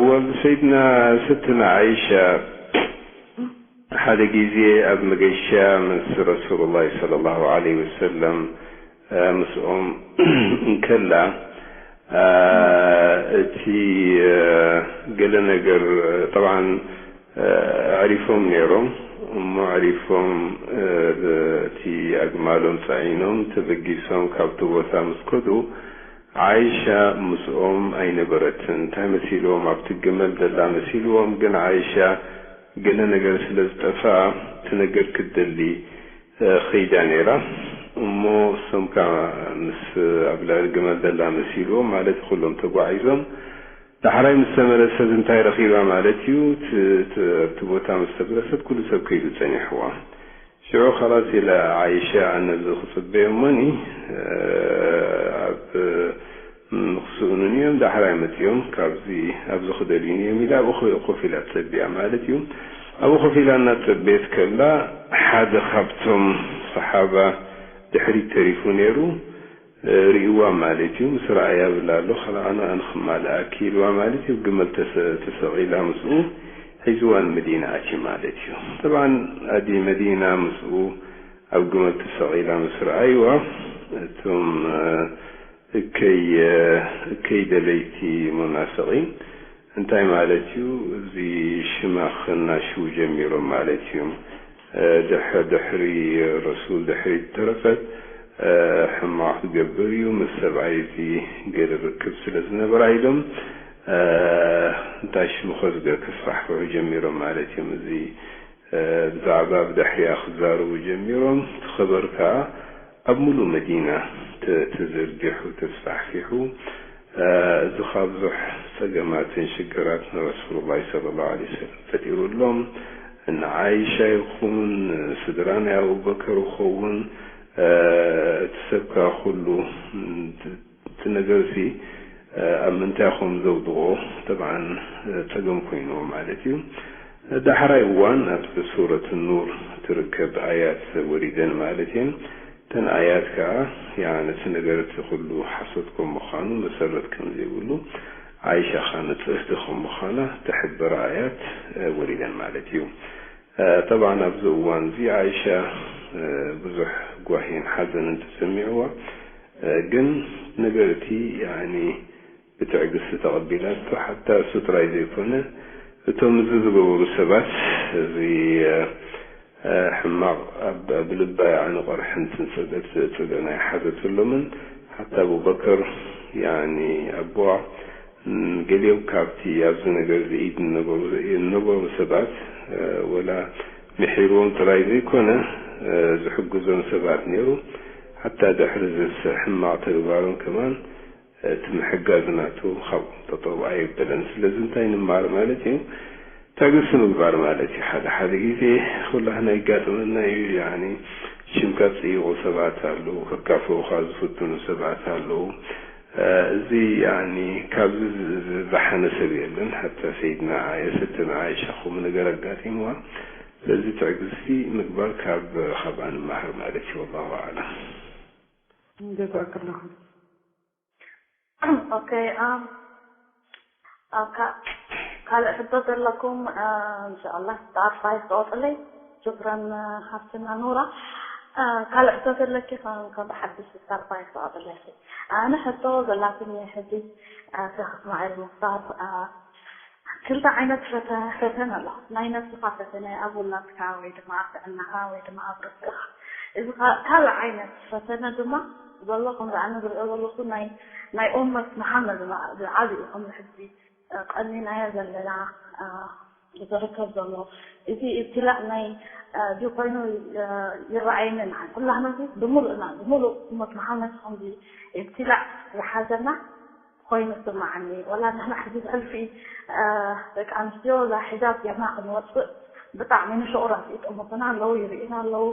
ወል ሰይድና ስትነ ዓይሻ ሓደ ግዜ ኣብ መገሻ ምስ ረሱሉላህ ሰለላሁ ዐለይሂ ወሰለም ምስኦም እንከላ እቲ ገለ ነገር ጠብዓን ኣዕሪፎም ነይሮም እሞ ኣዕሪፎም እቲ ኣግማሎም ጸዒኖም ተበጊሶም ካብቲ ቦታ ምስ ከዱ ዓይሻ ምስኦም ኣይነበረትን። እንታይ መሲልዎም ኣብቲ ግመል ደላ መሲልዎም ግን ዓይሻ ገለ ነገር ስለ ዝጠፍኣ እቲ ነገር ክትደሊ ኸይዳ ነይራ እሞ እሶም ከኣ ምስ ኣብ ልዕሊ ግመል ደላ መሲልዎም ማለት ኩሎም ተጓዒዞም ዳሕራይ ምስ ተመለሰት እንታይ ረኺባ ማለት እዩ ኣብቲ ቦታ ምስ ተመለሰት ኩሉ ሰብ ከይዱ ጸኒሕዋ ሽዑ ኸላስ ኢላ ዓይሻ ኣነ እዚ ክጽበዮ እሞኒ ኣብ ንክስእኑኒ እዮም ዳሕራይ መጺኦም ካብዚ ኣብዚ ክደልዩኒ እዮም ኢላ ኣብኡ ኮፍ ኢላ ትጸብያ ማለት እዩ ኣብኡ ኮፍ ኢላ እናተጸበየት ከላ ሓደ ካብቶም ሰሓባ ድሕሪት ተሪፉ ነይሩ ርእይዋ ማለት እዩ ምስ ረኣያ ብላ ኣሎ ከላ ኣነ ኣነ ክማልኣኪ ኢልዋ ማለት እዩ ግመል ተሰቒላ ምስኡ ሒዝዋ ንመዲና ኣትዩ ማለት እዩ طبعا ኣዲ መዲና ምስኡ ኣብ ግመል ተሰቒላ ምስ ረኣይዋ እቶም እከይ እከይ ደለይቲ ሙናፍቒን እንታይ ማለት እዩ እዚ ሽማ ክናሽዉ ጀሚሮም ማለት እዩ ድሕሪ ረሱል ድሕሪ ተረፈት ሕማቕ ክገብር እዩ ምስ ሰብኣይ እዚ ገለ ርክብ ስለ ዝነበራ ኢሎም እንታይ ሽምኸ ዝገ ክስፋሕፍሑ ጀሚሮም ማለት እዮም እዚ ብዛዕባ ብድሕሪኣ ክዛረቡ ጀሚሮም እቲ ኸበር ከኣ ኣብ ሙሉእ መዲና ተዘርጊሑ ተስፋሕፊሑ እዚ ኻብዙሕ ጸገማትን ሽግራት ንረሱሉላሂ ሰለላሁ ዐለይሂ ወሰለም ፈጢሩ ኣሎ። ንዓይሻ ይኹን ስድራ ናይ ኣቡበከር ይኸውን እቲ ሰብ ከኣ ኩሉ እቲ ነገርሲ ኣብ ምንታይ ኾም ዘውድቖ ተብዓን ጸገም ኮይንዎ ማለት እዩ። ዳሕራይ እዋን ኣብቲ ሱረት ኑር ትርከብ ኣያት ወሪደን ማለት እየን። እተን ኣያት ከኣ ያኒ እቲ ነገር እቲ ኩሉ ሓሶት ከም ምዃኑ መሰረት ከም ዘይብሉ ዓይሻ ኸኣ ንጽህቲ ከም ምዃና ትሕብር ኣያት ወሪደን ማለት እዩ። ጠብዓን ኣብዚ እዋን እዚ ዓይሻ ብዙሕ ጓሂን ሓዘንን ተሰሚዕዋ ግን ነገር እቲ ያኒ ብትዕግስቲ ተቐቢላቶ ሓታ እሱ ጥራይ ዘይኮነ እቶም እዚ ዝገበሩ ሰባት እዚ ሕማቕ ኣብ ልባ ያኒ ቆርሕን ትንጸገት ጽገና ይሓዘትሎምን ሓታ ኣቡበከር ያኒ ኣቦዋ ገሊኦም ካብቲ ኣብዚ ነገር እዚ ኢድ ዝነበሩ ሰባት ወላ ምሒርዎም ጥራይ ዘይኮነ ዝሕግዞም ሰባት ነይሩ ሓታ ድሕሪ ዝስ ሕማቕ ተግባሮም ከማን እቲ ምሕጋዝ ናቱ ካብኦም ጠጠው ኣየበለን ስለዚ እንታይ ንማር ማለት እዩ ትዕግስቲ ምግባር ማለት እዩ ሓደ ሓደ ግዜ ኩላህና ይጋጥመና እዩ ያኒ ሽምካ ዝፅይቑ ሰባት ኣለዉ ከካፍኡኻ ዝፍትኑ ሰባት ኣለዉ እዚ ያኒ ካብዚ ዝዛሓነ ሰብ የለን ሓታ ሰይድና የሰተና ዓይሻ ከምኡ ነገር ኣጋጢምዋ ስለዚ ትዕግስቲ ምግባር ካብ ካብኣ ንማሃር ማለት እዩ ወላሁ ኣዕለም ጀዛክላሁ ኦኬ ካልእ ሕቶ ዘለኩም እንሻላ ብኣርባይ ክተወጥለይ ሽክረን ሓፍትና ኑራ ካልእ ሕቶ ዘለኪ ካብ ሓድሽ ብኣርባይ ክተወጥለይ ኣነ ሕቶ ዘላትኒ ሕዚ ሸክ እስማዒል ሙክታር ክልተ ዓይነት ፈተነ ኣሎ ናይ ነብስኻ ፈተነ ኣብ ውላድካ ወይ ድማ ኣብ ጥዕናኻ ወይ ድማ ኣብ ርስቅኻ እዚ ካልእ ዓይነት ፈተነ ድማ ዘሎ ከምዚ ኣነ ዝሪኦ ዘለኹ ናይ ናይ ኡመት መሓመድ ዝዓብኡ ከምዚ ሕዚ ቀኒናዮ ዘለና ዝርከብ ዘሎ እዚ ኢብትላእ ናይ ድዩ ኮይኑ ይረኣየኒ ንዓን ኩላህና እዚ ብምሉእና ብምሉእ እመት መሓመድ ከምዚ ኢብትላእ ዝሓዘና ኮይኑ ዝስምዓኒ ወላ ንሕና ሕዚ ብሕልፊ ደቂ ኣንስትዮ እዛ ሕጃብ ጌርና ክንወፅእ ብጣዕሚ ንሽቑራት ይጥምቱና ኣለዉ ይርእዩና ኣለዉ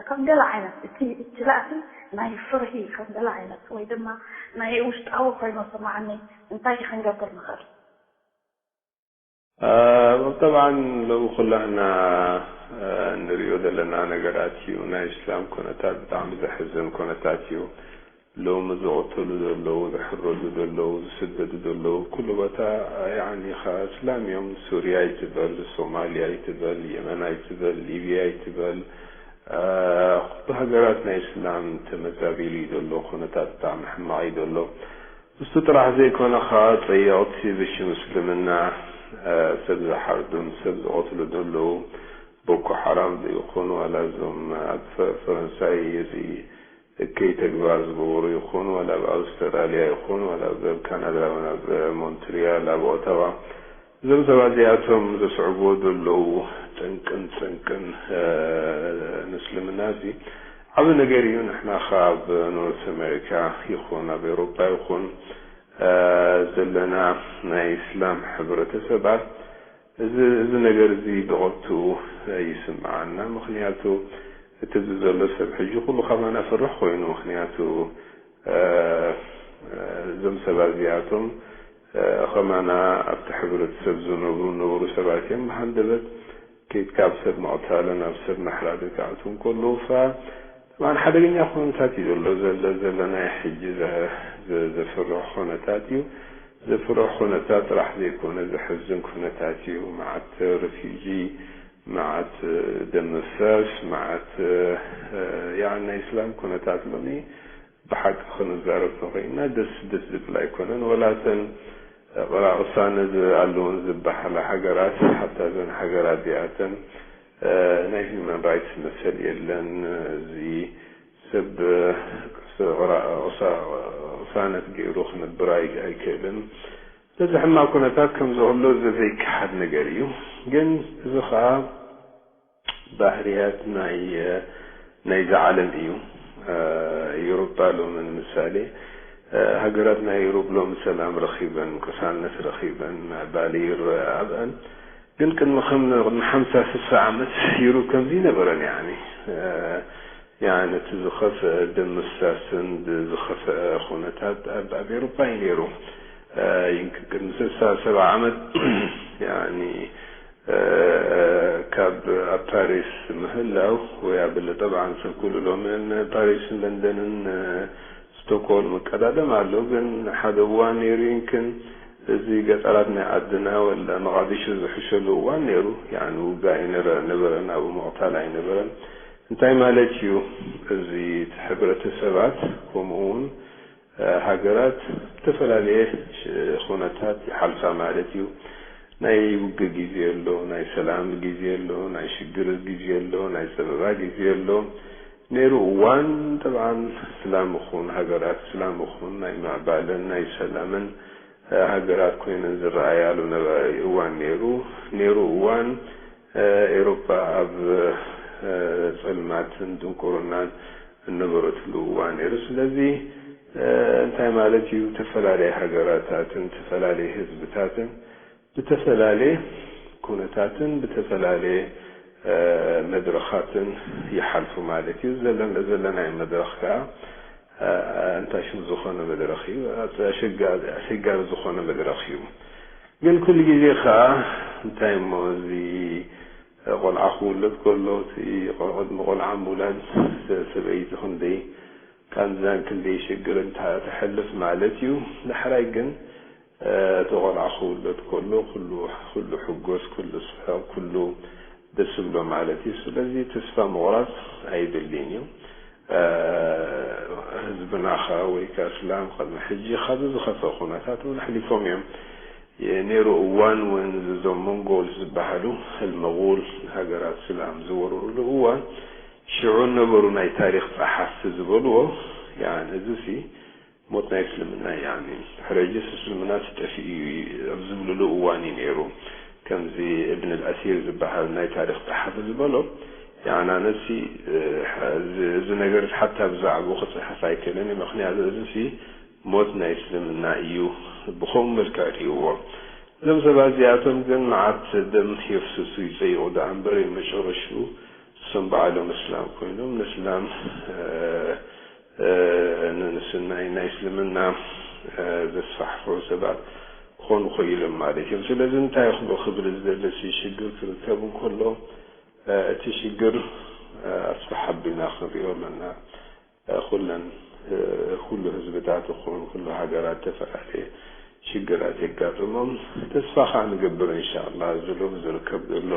ከም ገለ ዓይነት እቲ ኢብትላእ ናይ ፍርሂ ከም ገለ ዓይነት ወይ ድማ ናይ ውሽጣዊ ኮይኑ ዝስምዓኒ እንታይ ክንገብር ንኽእል طبعا ሎሚ ኩላህና እንሪኦ ዘለና ነገራት እዩ። ናይ እስላም ኩነታት ብጣዕሚ ዘሕዝን ኩነታት እዩ። ሎሚ ዝቐተሉ ዘለዉ፣ ዝሕረዱ ዘለዉ፣ ዝስደዱ ዘለዉ፣ ኩሉ ቦታ ያኒ ኸዓ እስላም እዮም። ሱርያ ኣይትበል፣ ሶማልያ ኣይትበል፣ የመን ኣይትበል፣ ሊብያ ኣይትበል፣ አ፣ ኩሉ ሃገራት ናይ እስላም ተመዛቢሉ እዩ ዘሎ። ኩነታት ብጣዕሚ ሕማቕ እዩ ዘሎ። እሱ ጥራሕ ዘይኮነ ኸዓ ጸየቕቲ ብሽም እስልምና፣ አ፣ ሰብ ዝሓርዱን ሰብ ዝቐትሉ ዘለዉ ቦኮ ሓራም ይኹኑ ዋላ እዞም ኣብ ፈ-፣ ፈረንሳይ እዚ እከይ ተግባር ዝገበሩ ይኹኑ ዋላ ኣብ ኣውስትራልያ ይኹኑ ዋላ ኣብ ካናዳ ዋላ ኣብ ሞንትሪያል ኣብ ኦታዋ እዞም ሰባት እዚኣቶም ዘስዕብዎ ዘለዉ ጠንቅን ጸንቅን፣ እ፣ ንእስልምና እዚ ዓቢ ነገር እዩ። ንሕና ኸኣ ኣብ ኖርት ኣሜሪካ ይኹን ኣብ ኤውሮጳ ይኹን፣ እ፣ ዘለና ናይ እስላም ሕብረተሰባት እዚ፣ እዚ ነገር እዚ ብቐጥትኡ ይስምዓና። ምኽንያቱ እቲ ኣብዚ ዘሎ ሰብ ሕጂ ኩሉ ከማና ፍርሕ ኮይኑ። ምኽንያቱ፣ እ፣ እዞም ሰባት እዚኣቶም፣ እ፣ ከማና ኣብቲ ሕብረተሰብ ዝነብሩ፣ ዝነበሩ ሰባት እዮም። ብሃንደበት ከይድካ ኣብ ሰብ ምቕታልን ኣብ ሰብ ምሕራድን ክኣትዉ እንከለዉ፣ ፋ-፣ ጠብዓን ሓደገኛ ኩነታት እዩ ዘሎ፣ ዘለ-፣ ዘለና ሕጂ ዘ-፣ ዘ-፣ ዘፍርሕ ኩነታት እዩ። ዘፍርሕ ኩነታት ጥራሕ ዘይኮነ ዘሕዝን ኩነታት እዩ። መዓት ሪፊውጂ፣ መዓት ደም ምፍሳስ፣ መዓት፣ እ፣ ያዕ ናይ እስላም ኩነታት ሎሚ ብሓቂ ክንዛረብ ተኾይንና ደስ፣ ደስ ዝብል ኣይኮነን። ወላ እተን ቕራቕሳነ ዝ-፣ ኣለውን ዝበሃላ ሃገራት፣ ሓታ እዘን ሃገራት እዚኣተን፣ እ፣ ናይ ሂውማን ራይትስ መሰል የለን። እዚ ሰብ፣ እ፣ ቕሳ-፣ ቕሳ-፣ ቅሳነት ገይሩ ክነብር ኣይ-፣ ኣይክእልን። በዚ ሕማቕ ኩነታት ከም ዘሎ ዘ-፣ ዘይከሓድ ነገር እዩ። ግን እዚ ኸኣ ባህርያት ናይ፣ እ፣ ናይዛ ዓለም እዩ። እ፣ ኤውሮጳ ሎሚ ንምሳሌ፣ እ፣ ሃገራት ናይ ኤውሮፕ ሎሚ ሰላም ረኺበን፣ ቅሳነት ረኺበን፣ ምዕባለ ይረአ ኣብአን። ግን ቅድሚ ከም፣ ቅድሚ ሓምሳ ስሳ ዓመት ዩሮፕ ከምዚ ይነበረን፣ ያኒ፣ እ፣ ያኒ እቲ ዝኸፍአ ደም ምፍሳስን ብ-፣ ዝኸፍአ ኩነታት ኣብ፣ ኣብ ኤውሮፓ እዩ ነይሩ። እ፣ ይንክ-፣ ቅድሚ ስሳ ሰባ ዓመት፣ ያኒ፣ እ፣ ካብ ኣብ ፓሪስ ምህላው ወይ ኣብ፣ ጠብዓን ሰብ ኩሉ ሎሚ ን-፣ ፓሪስን ለንደንን፣ እ፣ ስቶክሆልም ቀዳደም ኣሎ፣ ግን ሓደ እዋን ነይሩ ይንክን እዚ ገጠራት ናይ ዓድና ወላ መቓዲሾ ዝሕሸሉ እዋን ነይሩ። ያኒ ውግእ ኣይነረ-፣ ነበረን፣ ኣብኡ ምቕታል ኣይነበረን። እንታይ ማለት እዩ? እዚ እቲ ሕብረተሰባት ከምኡ እውን፣ እ፣ ሃገራት ዝተፈላለየ ሽ-፣ ኩነታት ይሓልፋ ማለት እዩ። ናይ ውግእ ግዜ ኣሎ፣ ናይ ሰላም ግዜ ኣሎ፣ ናይ ሽግር ግዜ ኣሎ፣ ናይ ጸበባ ግዜ ኣሎ። ነይሩ እዋን ጠብዓን እስላም ይኹን ሃገራት እስላም ይኹን ናይ ምዕባለን ናይ ሰላምን፣ እ፣ ሃገራት ኮይነን ዝረኣያሉ ነበ-፣ እዋን ነይሩ። ነይሩ እዋን፣ እ፣ ኤውሮጳ ኣብ፣ እ፣ ጸልማትን ድንቁርናን እነበረትሉ እዋን ነይሩ። ስለዚ፣ እ፣ እንታይ ማለት እዩ? ዝተፈላለየ ሃገራታትን ዝተፈላለየ ህዝብታትን ብተፈላለየ ኩነታትን ብተፈላለየ፣ እ፣ መድረኻትን ይሓልፉ ማለት እዩ። ዘለን-፣ ዘለናዮ መድረኽ ከኣ፣ እ፣ እንታይ ሽም ዝኾነ መድረኽ እዩ። ኣሸጋ-፣ ኣሸጋሪ ዝኾነ መድረኽ እዩ። ግን ኩሉ ግዜ ከኣ እንታይ እሞ እዚ ቆልዓ ክውለድ ከሎ እቲ ቅድሚ ቆልዓ ምውላድ ሰ-፣ ሰበይቲ ክንደይ ቃንዛን ክንደይ ሽግርን ተ-፣ ተሕልፍ ማለት እዩ። ዳሕራይ ግን፣ እ፣ እቲ ቆልዓ ክውለድ ከሎ ኩሉ፣ ኩሉ ሕጎስ፣ ኩሉ ስሕቕ፣ ኩሉ ደስ ዝብሎ ማለት እዩ። ስለዚ ተስፋ ምቑራጽ ኣይድልን እዩ። እ፣ ህዝብና ኸ ወይ ከ እስላም ቅድሚ ሕጂ ካብዚ ዝኸፍአ ኩነታት እውን ኣሕሊፎም እዮም። ነይሩ እዋን እውን እዞም ሞንጎልስ ዝበሃሉ ህልመጉል ሃገራት እስላም ዝወረሩሉ እዋን ሽዑ ነበሩ ናይ ታሪኽ ጸሓፍቲ ዝበልዎ፣ ያኒ እዚሲ ሞት ናይ እስልምና፣ ያኒ ሕረጅስ እስልምና ትጠፊእ እዩ ኣብ ዝብልሉ እዋን እዩ ነይሩ። ከምዚ እብን ኣልኣሲር ዝበሃል ናይ ታሪኽ ጸሓፊ ዝበሎ፣ ያኒ ኣነሲ፣ እ፣ እዚ፣ እዚ ነገር ሓታ ብዛዕባኡ ክጽሕፍ ኣይክእልን እየ፣ ምኽንያቱ እዚሲ ሞት ናይ እስልምና እዩ፣ ብኸምኡ መልክዕ ርእይዎ። እዞም ሰባት እዚኣቶም ግን መዓት ደም የፍስሱ ይጸይቑ ደኣ እምበር፣ መጨረሽኡ እሶም ባዕሎም እስላም ኮይኖም ንእስላም፣ እ፣ እ፣ ን-፣ ንስናይ ናይ እስልምና፣ እ፣ ዘስፋሕፍሑ ሰባት ክኾኑ ኽኢሎም ማለት እዮም። ስለዚ እንታይ ክብ-፣ ክብል ዝደሊ፣ ሽግር ክርከብ እንከሎ፣ እቲ ሽግር ኣስፍሕ ኣቢልና ክንሪኦ ኣለና። ኩለን ኩሉ ህዝብታት ይኹን ኩሉ ሃገራት ዝተፈላለየ ሽግራት የጋጥሞም። ተስፋ ከዓ ንገብር እንሻላ እዚ ሎም ዝርከብ ዘሎ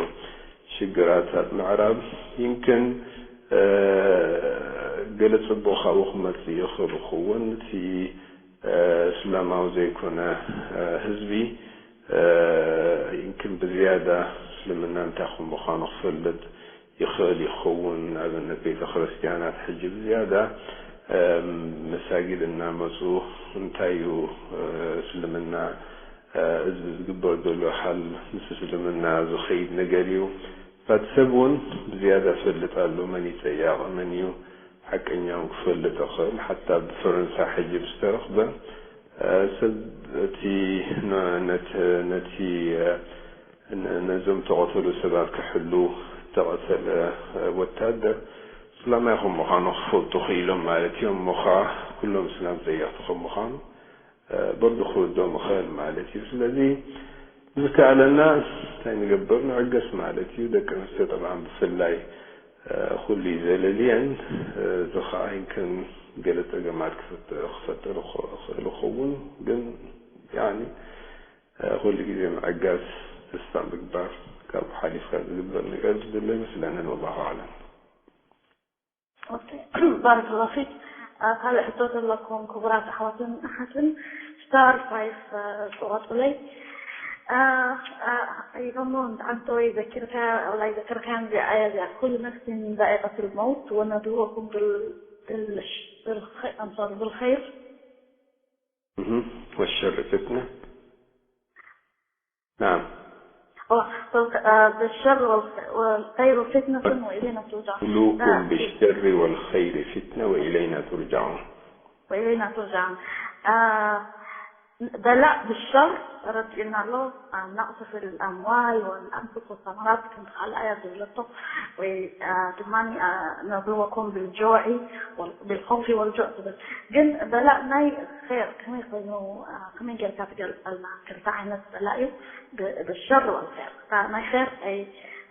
ሽግራት ኣብ ምዕራብ ይምክን ገለ ፅቡቅ ካብኡ ክመፅእ ይኽእል ይኸውን። እቲ እስላማዊ ዘይኮነ ህዝቢ ይምክን ብዝያዳ እስልምና እንታይ ከም ምዃኑ ክፈልጥ ይኽእል ይኸውን። ንኣብነት ቤተ ክርስቲያናት ሕጂ ብዝያዳ መሳጊድ እናመፁ እንታይ እዩ እስልምና እዚ ዝግበር ዘሎ ሓል ምስ እስልምና ዝኸይድ ነገር እዩ። ፋት ሰብ እውን ብዝያዳ ፈልጥ ኣሎ መን እዩ ፀያቕ መን እዩ ሓቀኛውን ክፈልጥ ይኽእል። ሓታ ብፈረንሳ ሕጂ ብዝተረኽበ ሰብ እቲ ነቲ ነዞም ተቐተሉ ሰባት ክሕሉ ዝተቐተለ ወታደር እስላማይ ከም ምዃኑ ክፈልጡ ክኢሎም ማለት እዮም። እሞ ከዓ ኩሎም እስላም ፀየቕቲ ከም ምዃኑ በርዱ ክወዶም ይኽእል ማለት እዩ። ስለዚ ዝከኣለና እንታይ ንገብር ንዕገስ ማለት እዩ። ደቂ ኣንስትዮ ጠብዓን ብፍላይ ኩሉ እዩ ዘለልየን። እዚ ከዓ ይምክን ገለ ፀገማት ክፈጥር ይኽእል ይኸውን፣ ግን ያኒ ኩሉ ግዜ ምዕጋስ ተስፋ ምግባር ካብኡ ሓሊፍካ ዝግበር ነገር ዝድለ ይመስለንን። ወላሁ ኣዕለም። ባረከላሁ ፊክ። ካልእ ሕቶ ዘለኩም ክቡራት ኣሕዋትን ኣሓትን ስታር ፋይፍ ቁረጡለይ። يظنون أنت ويذكرك الله يذكرك أن بآية كل نفس ذائقة الموت ونبلوكم بالخير والشر فتنة. نعم. بالشر والخير فتنة وإلينا ترجعون. نبلوكم بالشر والخير فتنة وإلينا ترجعون. وإلينا ترجعون. بلاء بالشر رجعنا له نقص في الأموال والأنفس والثمرات كنت على آية دولته. وكمان نبلوكم بالجوع بالخوف والجوع. ግን በላእ ናይ ር ከመይ ኮይኑ ከመይ ጌርካ ትገልፀልና? ክልተ ዓይነት በላእ እዩ፣ ብሸር ወልር። ናይ ር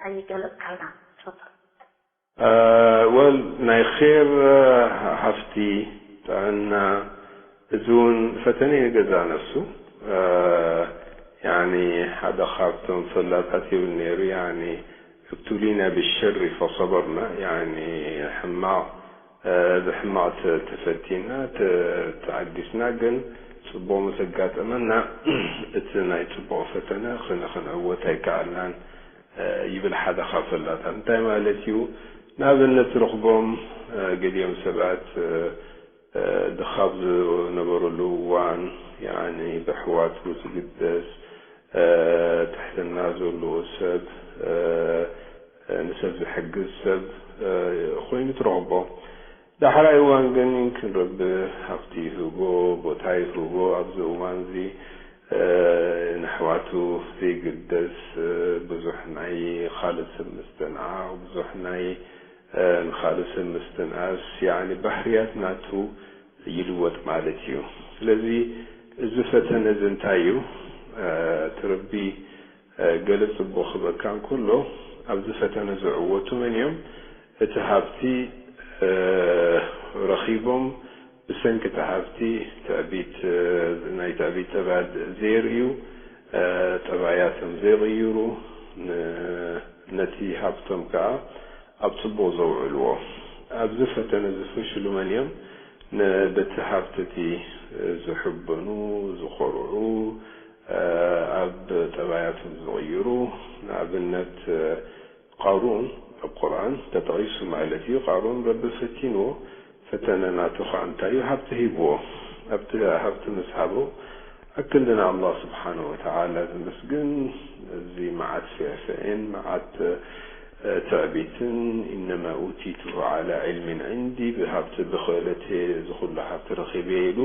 ኣይገለፅካልና። ትፈል ወል ናይ ር ሃፍቲ፣ ጥዕና፣ እዚ እውን ፈተነ ንገዛ ነፍሱ። ያኒ ሓደ ካብቶም ፈላጣት ይብል ነይሩ፣ ያኒ ابتلينا بالشر فصبرنا، ያኒ ሕማቕ ብሕማቕ ተፈቲና ተዓጊስና፣ ግን ፅቡቕ ምስ ኣጋጠመና እቲ ናይ ፅቡቕ ፈተነ ክንዕወት ኣይከኣልናን ይብል ሓደ ካብ ፈላጣት። እንታይ ማለት እዩ? ንኣብነት ትረኽቦም ገሊኦም ሰባት ድኻብ ዝነበረሉ እዋን፣ ያኒ ብኣሕዋቱ ዝግደስ፣ ትሕትና ዘለዎ ሰብ፣ ንሰብ ዝሕግዝ ሰብ ኮይኑ ትረኽቦ። ዳሕራይ እዋን ግን ይምክን ረቢ ሃብቲ ይህቦ፣ ቦታ ይህቦ። ኣብዚ እዋን እዚ ንኣሕዋቱ ዘይግደስ፣ ብዙሕ ናይ ካልእ ሰብ ምስትንዓቕ፣ ብዙሕ ናይ ንኻልእ ሰብ ምስትንኣስ፣ ያኒ ባህርያት ናቱ ይልወጥ ማለት እዩ። ስለዚ እዚ ፈተነ እዚ እንታይ እዩ? እቲ ረቢ ገለ ፅቡቕ ክበካ እንከሎ ኣብዚ ፈተነ ዝዕወቱ መን እዮም? እቲ ሃብቲ ረኺቦም ብሰንኪ እቲ ሃብቲ ትዕቢት ናይ ትዕቢት ጠባያት ዘየርእዩ፣ ጠባያቶም ዘይቕይሩ፣ ነቲ ሃብቶም ከዓ ኣብ ፅቡቕ ዘውዕልዎ። ኣብዚ ፈተነ ዝፈሽሉ መን እዮም? በቲ ሃብቲ እቲ ዝሕበኑ፣ ዝኾርዑ፣ ኣብ ጠባያቶም ዝቕይሩ። ንኣብነት ቃሩን ኣብ ቁርኣን ተጠቒሱ ማለት እዩ። ቃሩን ረቢ ፈቲንዎ። ፈተነ ናቱ ከዓ እንታይ እዩ? ሃብቲ ሂብዎ። ኣብቲ ሃብቲ ምስ ሃቦ ኣክንዲ ንኣላህ ስብሓነ ወተዓላ ዝምስግን፣ እዚ መዓት ፍዕፍዕን መዓት ትዕቢትን፣ ኢነማ ኡቲቱሁ ዓላ ዒልሚን ዒንዲ፣ ብሃብቲ ብኽእለት እዚ ኩሉ ሃብቲ ረኺበ ኢሉ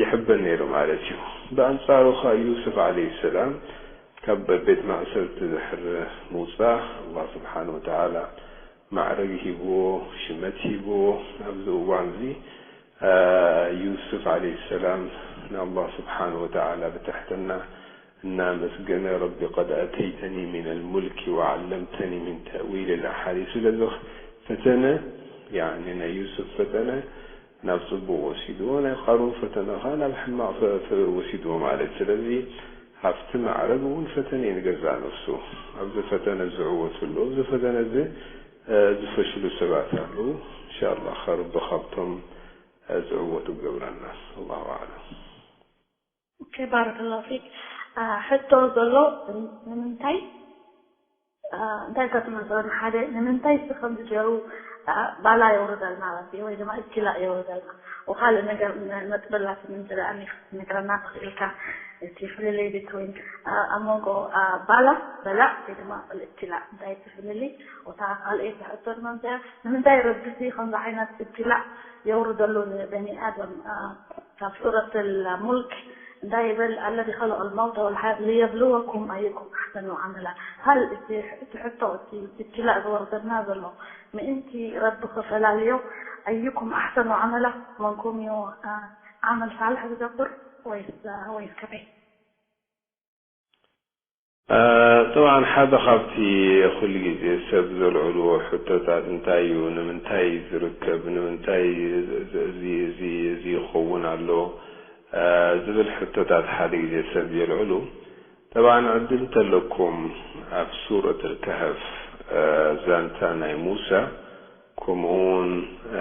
ይሕበን ነይሩ ማለት እዩ። ብኣንፃሩ ከዓ ዩሱፍ ዓለይሂ ሰላም ካብ ቤት ማእሰርቲ ድሕሪ ምውፃእ ኣላህ ስብሓነ ወተዓላ ማዕረግ ሂብዎ፣ ሽመት ሂብዎ። ኣብዚ እዋን እዚ ዩሱፍ ዓለይሂ ሰላም ንኣላህ ስብሓነ ወተዓላ ብትሕትና እናመስገነ፣ ረቢ ቀድ ኣተይተኒ ሚነል ሙልኪ ወዓለምተኒ ሚን ተእዊል ልኣሓዲስ፣ ስለዚ ፈተነ፣ ያኒ ናይ ዩሱፍ ፈተነ ናብ ጽቡቕ ወሲድዎ፣ ናይ ቃሩን ፈተነ ኸኣ ናብ ሕማቕ ፈ-፣ ፈ-፣ ወሲድዎ ማለት። ስለዚ ሃብቲ ማዕረግ እውን ፈተነ እዩ ንገዛእ ነፍሱ። ኣብዚ ፈተነ ዝዕወቱ ኣለዉ፣ ኣብዚ ፈተነ እዚ፣ እ፣ ዝፈሽሉ ሰባት ኣለዉ። እንሻላህ ረቢ ካብቶም፣ እ፣ ዝዕወቱ ይገብረና። ኣላሁ ኣዕለም። ኦኬ፣ ባረከላሁ ፊክ። አ፣ ሕቶ ዘሎ ንምንታይ፣ አ፣ እንታይ ከትመልሰኒ? ሓደ፣ ንምንታይ እዚ ከምዚ ገይሩ፣ አ፣ ባላ የውርደልና ረቢ ወይ ድማ እብትላእ የውርደልና? ወካልእ ነገር ነ-፣ ነጥበላትኒ እንተ ደኣ ክትነግረና ተኽኢልካ፣ እቲ ፍልልይ ቢትዊን፣ አ፣ ኣብ መንጎ፣ አ፣ ባላ፣ በላእ ወይ ድማ እብትላእ እንታይ እቲ ፍልልይ? ወታ ካልኣይቲ ሕቶ ድማ እንታይ እያ? ንምንታይ ረቢ እዚ ከምዚ ዓይነት እብትላእ የውርደሉ ንበኒ ኣደም? አ፣ ካብ ሱረት ሙልክ እንታይ ይብል? الذي خلق الموت والحياة ليبلوكم أيكم أحسن عملا. هل እቲ እቲ ሕቶ እቲ እብትላእ ዝወርደና ዘሎ ምእንቲ ረቢ ክፈላልዮ أيكم أحسن عملا መንኩም እዩ አ፣ ዓመል ሳልሕ ዝገብር ወይስ አ፣ ወይስ ከመይ? አ፣ ጠብዓን ሓደ ካብቲ ኩሉ ግዜ ሰብ ዘልዕልዎ ሕቶታት እንታይ እዩ? ንምንታይ ዝርከብ? ንምንታይ እዚ፣ እዚ፣ እዚ፣ እዚ ይኸውን ኣሎ? አ፣ ዝብል ሕቶታት ሓደ ግዜ ሰብ የልዕሉ። ጠብዓን ዕድል እንተለኩም ኣብ ሱረት ኣልካህፍ፣ አ፣ ዛንታ ናይ ሙሳ ከምኡውን፣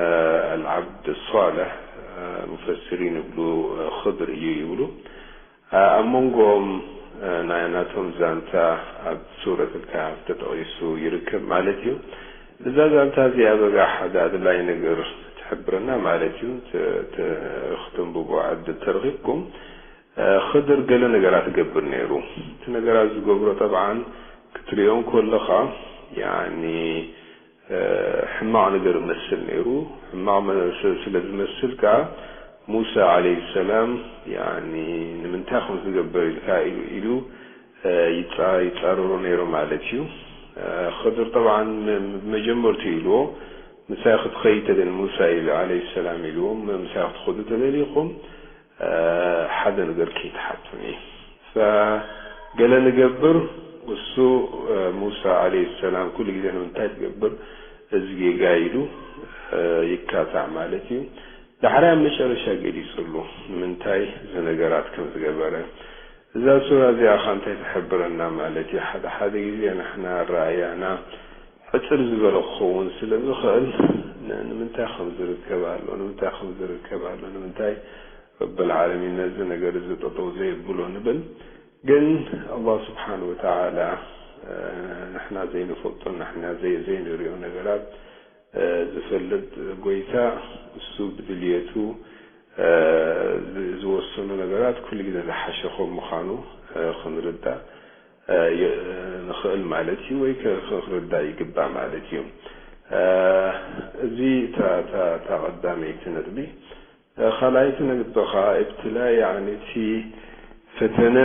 አ፣ ኣልዓብድ ሷልሕ፣ አ፣ ሙፈስሪን ይብሉ፣ አ፣ ኽድር እዩ ይብሉ። አ፣ ኣብ መንጎኦም፣ አ፣ ናይ ናቶም ዛንታ ኣብ ሱረት ኣልካህፍ ተጠቒሱ ይርከብ ማለት እዩ። እዛ ዛንታ እዚኣ በጋ ሓደ ኣድላይ ነገር ትሕብረና ማለት እዩ። ተ-፣ ተ-፣ ክትንብቦ ዕድል ተረኺብኩም፣ አ፣ ኽድር ገለ ነገራት ይገብር ነይሩ። እቲ ነገራት ዝገብሮ ጠብዓን ክትሪኦ እንከለኻ፣ ያኒ፣ አ፣ ሕማቕ ነገር ይመስል ነይሩ። ሕማቕ መ-፣ ስ-፣ ስለ ዝመስል ከኣ ሙሳ ዓለይሂ ሰላም፣ ያኒ፣ ንምንታይ ከምኡ ዝገብር ኢልካ ኢሉ፣ ኢሉ፣ አ፣ ይጻ-፣ ይጻረሮ ነይሩ ማለት እዩ። አ፣ ኽድር ጠብዓን መ-፣ መጀመርቱ ኢልዎ፣ ምሳይ ክትኸይድ ተደሊ ሙሳ ኢሉ ዓለይሂ ሰላም ኢልዎም፣ ምሳይ ክትኸዱ ተደሊኹም፣ አ፣ ሓደ ነገር ከይትሓቱኒ። ፈ-፣ ገለ ንገብር፣ እሱ፣ አ፣ ሙሳ ዓለይሂ ሰላም ኩሉ ግዜ ንምንታይ ትገብር እዚ ጌጋ ኢሉ፣ አ፣ ይካታዕ ማለት እዩ። ዳሕራይ ኣብ መጨረሻ ገሊጹሉ ንምንታይ እዚ ነገራት ከም ዝገበረ። እዛ ሱራ እዚኣ ኸ እንታይ ትሕብረና ማለት እዩ? ሓደ ሓደ ግዜ ንሕና ኣረኣእያና ሕጽር ዝበለ ክኸውን ስለ ዝኽእል፣ ን-፣ ንምንታይ ከም ዝርከብ ኣሎ፣ ንምንታይ ከም ዝርከብ ኣሎ፣ ንምንታይ ረብል ዓለሚን ነዚ ነገር እዚ ጠጠው ዘየብሎ ንብል። ግን ኣላህ ስብሓን ወተዓላ፣ እ፣ ንሕና ዘይንፈልጦ፣ ንሕና ዘይ-፣ ዘይንሪኦ ነገራት፣ እ፣ ዝፈልጥ ጎይታ፣ እሱ ብድልየቱ፣ እ፣ ዝ-፣ ዝወሰኖ ነገራት ኩሉ ግዜ ዝሓሸ ከም ምዃኑ፣ እ፣ ክንርዳእ፣ እ፣ ይ-፣ ንኽእል ማለት እዩ፣ ወይ ከ-፣ ከ-፣ ክርዳእ ይግባእ ማለት እዩ። እ፣ እዚ እታ፣ እታ፣ እታ ቀዳመይቲ ነጥቢ። እ፣ ካልኣይቲ ነጥቢ ኸዓ፣ እብትላ፣ ያዕኒ፣ እቲ ፈተነ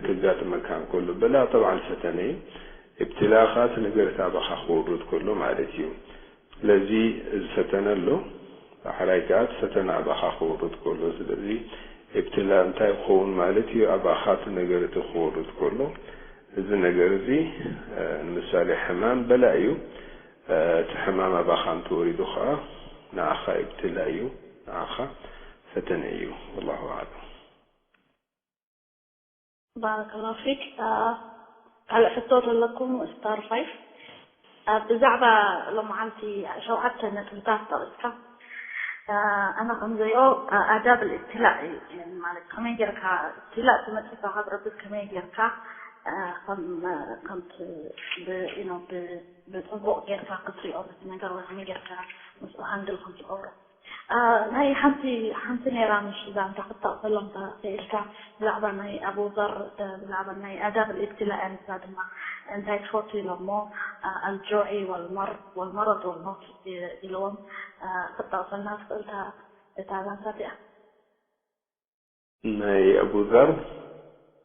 ክጋጥመካ እንከሎ፣ በላ ጠብዓን ፈተነ እዩ። እብትላ ኸዓ እቲ ነገር እቲ ኣባኻ ክወርድ ከሎ ማለት እዩ። ስለዚ እዚ ፈተነ ኣሎ፣ ዳሕራይ ከኣ እቲ ፈተነ ኣባኻ ክወርድ ከሎ። ስለዚ እብትላ እንታይ ክኸውን ማለት እዩ? ኣባኻ እቲ ነገር እቲ ክወርድ ከሎ፣ እዚ ነገር እዚ፣ እ፣ ንምሳሌ ሕማም በላ እዩ። እ፣ እቲ ሕማም ኣባኻ እንተወሪዱ ኸኣ ንዓኻ እብትላ እዩ፣ ንዓኻ ፈተነ እዩ። ወላሁ ኣዕለም። ባረከላሁ ፊክ። አ፣ ካልእ ሕቶ ተለኩም ስታር ፋይፍ። አ፣ ብዛዕባ ሎምዓንቲ ሸውዓተ ነጥብታት ጠቒስካ። አ፣ ኣነ ከም ዝሪኦ፣ አ፣ ኣዳብ ልእብትላእ እዩ። ማለት ከመይ ጌርካ እብትላእ ዝመጽእ ካብ ረቢ ከመይ ጌርካ፣ አ፣ ከም፣ ከምቲ ብ-፣ you know፣ ብ-፣ ብጽቡቕ ጌርካ ክትሪኦ ነቲ ነገር ወይ ከመይ ጌርካ ምስኡ ሃንድል ከም ትገብሮ። አ፣ ናይ ሓንቲ፣ ሓንቲ ነይራ ምሽ ዛንታ ክትጠቕሰሎም ተኽእልካ ብዛዕባ ናይ ኣቡ ዘር፣ እ፣ ብዛዕባ ናይ ኣዳብ ልእብትላ እያ ንሳ ድማ እንታይ ትፈቱ ኢሎሞ፣ አ፣ ኣልጆዒ ወልመር-፣ ወልመረድ ወልመውት ኢ-፣ ኢልዎም፣ አ፣ ክትጠቕሰልና ትኽእልካ እታ ዛንታ እቲኣ? ናይ ኣቡ ዘር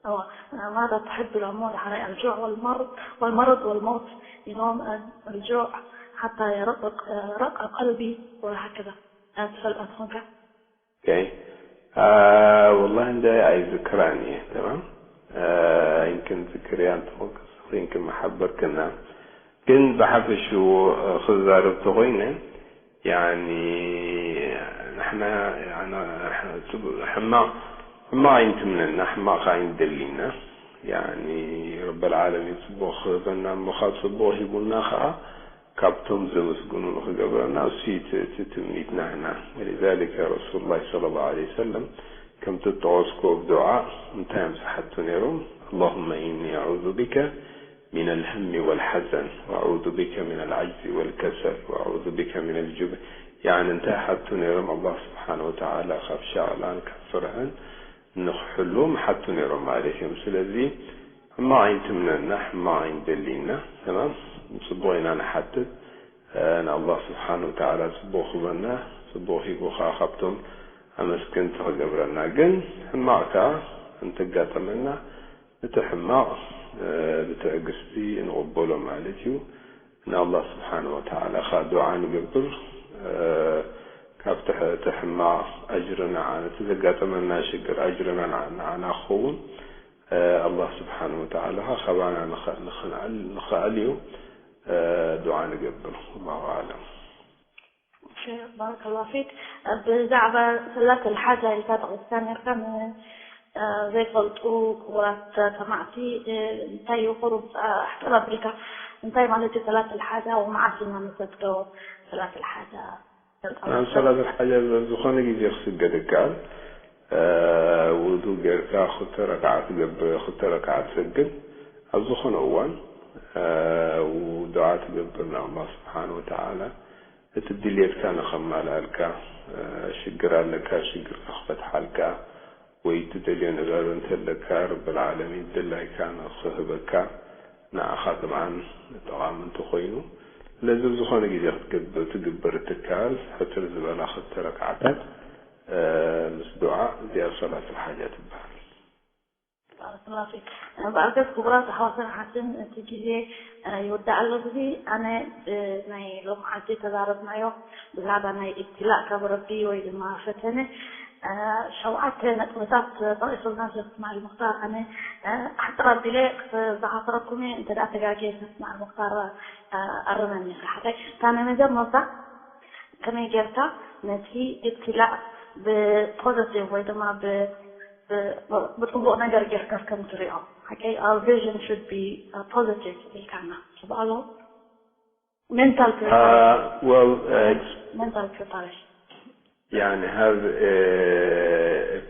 أو ماذا تحب العمر على الجوع والمرض والمرض والموت؟ إنهم الجوع حتى يرق رق قلبي وهكذا. أتفل أتخنك اوكي. آه والله عندي عايز ذكراني. تمام. ይንክን ዝክርያ እንተኾንክስ ኮይንክን መሓበርክና። ግን ብሓፈሽኡ ክዛረብ ተኾይነ፣ ያኒ ንሕና ሕማቕ ሕማቕ ኣይንትምነና፣ ሕማቕ ከዓ ኣይንደሊና። ያኒ ረበል ዓለሚን ጽቡቕ ክህበና እሞ ካብ ጽቡቕ ሂቡና ከዓ ካብቶም ዘመስግኑ ንኽገብረና እሱ እዩ እቲ ትምኒትና ሕና። ወሊዛሊከ ረሱሉላህ ሰለላሁ ዐለይሂ ወሰለም ከምቲ ዝጠቐስኩ ኣብ ዱዓ እንታይ እዮም ዝሓቱ ነይሮም? اللهم إني أعوذ بك من الهم والحزن وأعوذ بك من العجز والكسل وأعوذ بك من الجبن። ያኒ እንታይ ሓቱ ነይሮም? ኣላህ ስብሓን ወተዓላ ካብ ሻቕላን ካብ ፍርሕን ንኽሕልዎም ሓቱ ነይሮም ማለት እዮም። ስለዚ ሕማቕ ኣይንትምነና፣ ሕማቕ ኣይንደሊና። ተማም ጽቡቕ ኢና ንሓትት። ንኣላህ ስብሓን ወተዓላ ጽቡቕ ክበና፣ ጽቡቕ ሂቡ ከዓ ካብቶም ኣመስገንቲ ክገብረና። ግን ሕማቕ ከዓ እንተጋጠመና እቲ ሕማቕ ብትዕግስቲ ንቕበሎ ማለት እዩ። ንኣላህ ስብሓን ወተዓላ ከዓ ዱዓ ንገብር። ካብ እቲ ሕማቕ ኣጅርና፣ ነቲ ዘጋጠመና ሽግር ኣጅርና ንዓና ክኸውን ኣላህ ስብሓን ወተዓላ ከዓ ካባና ንኽኣል እዩ። ዱዓ ንገብር። ወላሁ ኣዕለም። ባረከላሁ ፊክ። ብዛዕባ ሰላት ኣልሓጃ ኢልካ ጠቒስካ ነርካ። ዘይፈልጡ ክቡራት ሰማዕቲ እንታይ እዩ ቁሩብ ኣሕጽር ኣቢልካ እንታይ ማለት እዩ ሰላት ኣልሓጃ ወመዓስ ኢና ንሰግዶ ሰላት ኣልሓጃ? ኣብ ሰላት ኣልሓጃ ዝኾነ ግዜ ክስገድ ይከኣል። ውዱ ጌርካ ክልተ ረክዓ ትገብር፣ ክልተ ረክዓ ትሰግድ። ኣብ ዝኾነ እዋን ዱዓ ትገብር ንኣላህ ስብሓን ወተዓላ እቲ ድልየትካ ንኸማልኣልካ፣ ሽግር ኣለካ ሽግርካ ክፈትሓልካ፣ ወይ ትደልዮ ነገር እንተለካ ረብል ዓለሚን ድላይካ ንኽህበካ ንዓኻ ጥብዓን ጠቓሚ እንተኾይኑ፣ ስለዚ ኣብ ዝኾነ ግዜ ክትገብር ትግበር እትከኣል ሕጽር ዝበላ ክልተ ረክዓታት ምስ ዱዓ እዚኣ ሶላት ኣልሓጃ ትበሃል። ባረከላሁ ፊክ። በኣርከስ ክቡራት ኣሕዋትን ኣሓትን እቲ ግዜ ይወዳእ ኣሎ። እዚ ኣነ ናይ ሎምዓንቲ ተዛረብናዮ ብዛዕባ ናይ ኢብትላእ ካብ ረቢ ወይ ድማ ፈተነ ሸውዓተ ነጥብታት ጠቒሱልና ሸክ እስማዒል ሙክታር። ኣነ ኣሕፅር ኣቢለ ክዘኻኽረኩም እየ፣ እንተ ደኣ ተጋግየ ሸክ እስማዒል ሙክታር ኣርመኒ። ሓታይ እታ ናይ መጀመርታ ከመይ ጌርካ ነቲ ኢብትላእ ብፖዘቲቭ ወይ ድማ ብፅቡቕ ነገር ጌርካ ከም ትሪኦ ሓቀይ our vision should be positive ኢልካና ትበኣሎ mental preparation well mental preparation يعني have a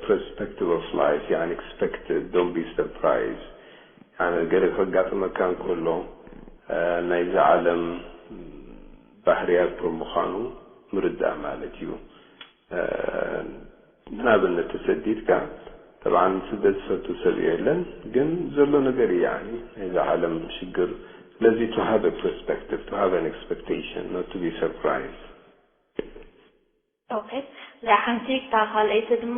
perspective of life يعني expect don't be surprised يعني ገለ ከጋጥመካ እንከሎ ናይዚ ዓለም ባህርያት ብምዃኑ ምርዳእ ማለት እዩ። ንኣብነት ተሰዲድካ طبعا ስደት ዝፈቱ ሰብ የለን ግን ዘሎ ነገር እዩ يعني ናይዚ ዓለም ሽግር ስለዚ to have a perspective to have an expectation not to be surprised okay እዛ ሓንቲ እታ ካልኣይቲ ድማ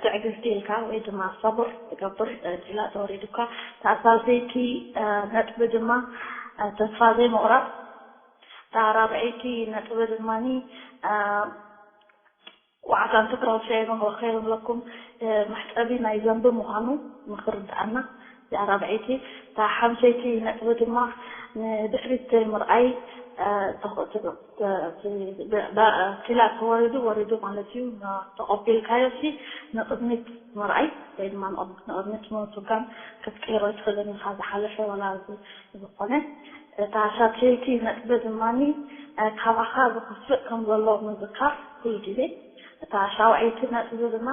ትዕግስቲ ኢልካ ወይ ድማ ሰብር ትገብር ዲላ ተወሪዱካ እታ ሳልሰይቲ ነጥቢ ድማ ተስፋ ዘይምቑራፅ እታ ራብዐይቲ ነጥቢ ድማኒ ወዓጋን ትግራው ሸይሮም ወኸይሮም ለኩም መሕፀቢ ናይ ዘንቢ ምዃኑ ንክርድኣና እዚኣ ራብዐይቲ እታ ሓምሸይቲ ነጥቢ ድማ ንድሕሪት ዘይምርኣይ ኪላ ተወሪዱ ወሪዱ ማለት እዩ ተቐቢልካዮ ሲ ንቅድሚት ምርኣይ ወይ ድማ ንቅድሚት ምውትጋን ክትቅይሮ ይትኽእልን ኢኻ ዝሓለፈ ወላ ዝኾነ እታ ሻትለይቲ ነጥቢ ድማ ካባኻ ዝኸፍእ ከም ዘሎ ምዝካር ኩሉ ግዜ እታ ሻውዐይቲ ነጥቢ ድማ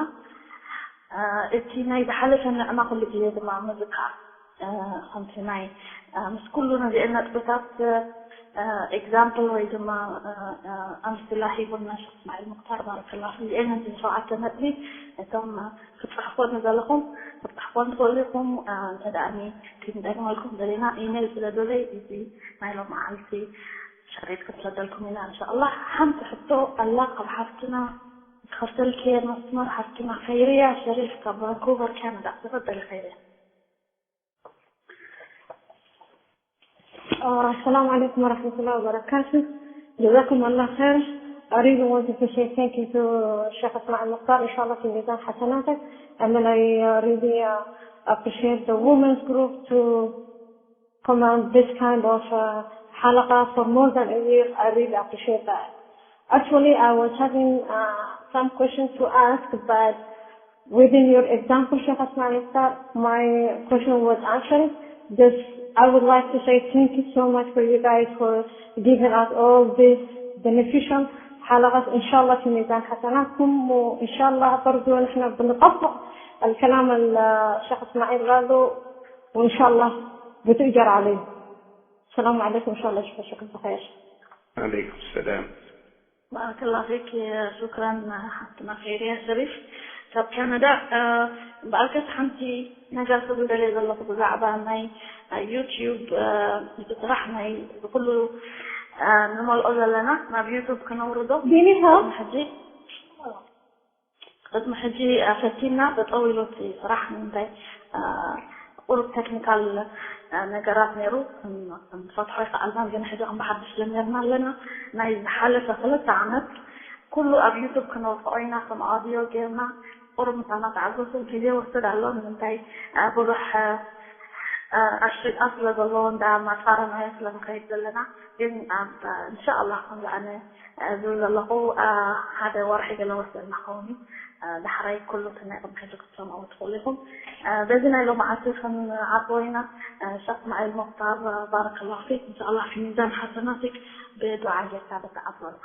እቲ ናይ ዝሓለፈ ንዕማ ኩሉ ግዜ ድማ ምዝካር ከምቲ ናይ ምስ ኩሉ ነዚአን ነጥብታት example ወይ ድማ ኣምስላ ሂቡና ሸክ እስማዒል ሙክታር ባረከላ ፊኩም እዚአን ነዚ ሸውዓተ ነጥቢ እቶም ክትፅሕፎ ንዘለኹም ክትፅሕፎ ንትኽእሉ ኢኹም እንተ ደኣኒ ክንደግመልኩም ዘለና ኢሜል ስለ ዘለይ እዚ ናይ ሎመዓልቲ ሸሪጥ ክንሰደልኩም ኢና እንሻኣላ ሓንቲ ሕቶ ኣላ ካብ ሓፍትና ክኸፍተልኪ መስመር ሓፍትና ኸይርያ ሸሪፍ ካብ ቫንኩቨር ካናዳ ተፈደሊ ኸይርያ السلام عليكم ورحمة الله وبركاته. جزاكم الله خير. I really want to say thank you to Sheikh Ismail Mukhtar. إن شاء الله في ميزان حسناتك. I mean, I uh, really uh, appreciate the women's group to command this kind of uh, حلقة for more than a year. I really appreciate that. Actually, I was having uh, some questions to ask, but within your example, Sheikh Asma Miftah, my question was answered. Just, I would like to say thank you so much for you guys for giving us all this beneficial حلقات. إن شاء الله في ميزان حسناتكم، وإن شاء الله برضو نحن بنطبق الكلام اللي الشيخ إسماعيل قاله، وإن شاء الله بتؤجر عليه. السلام عليكم، إن شاء الله أشوفكم بخير. عليكم السلام. بارك الله فيك، شكرا. ሓፍትና ኸይርያ ሸሪፍ ካብ ካናዳ። እምበኣርከስ ሓንቲ ነገር ክብል ደልየ ዘለኹ ብዛዕባ ናይ ዩቲዩብ፣ እቲ ስራሕ ናይ ብኩሉ ንመልኦ ዘለና ናብ ዩቱብ ክነውርዶ ቢኒታ ሕጂ ቅድሚ ሕጂ ፈቲና ጠጠው ኢሉ እቲ ስራሕ። ንምንታይ ቁሩብ ቴክኒካል ነገራት ነይሩ፣ ክንፈትሖ ይከኣልናን፣ ግን ሕጂ ከም ብሓድሽ ጀሚርና ኣለና። ናይ ዝሓለፈ ክልተ ዓመት ኩሉ ኣብ ዩቱብ ክነውፅኦ ኢና፣ ከም ኣውዲዮ ጌርና። ቁሩብ ምሳና ተዓገሱ፣ ግዜ ይወስድ ኣሎ። ንምንታይ ብዙሕ ኣሽጣ ስለ ዘለዎ እንዳ ማፃረናዮ ስለ ንኸይድ ዘለና። ግን ኣብ እንሻኣላህ ከምዚ ኣነ ዝብል ዘለኹ ሓደ ወርሒ ገለ ወስደልና ክኸውን እዩ። ዳሕራይ ኩሉ እቲ ናይ ቅድሚ ሕጂ ክትሰምዕዎ ትኽእሉ ኢኹም። በዚ ናይ ሎማዓንቲ ክንዓጽዎ ኢና። ሸኽ እስማዒል ሙኽታር ባረከላሁ ፊክ። እንሻኣላህ ፊ ሚዛን ሓሰናቲክ ብዱዓ ጌርካ በተዓጽወና።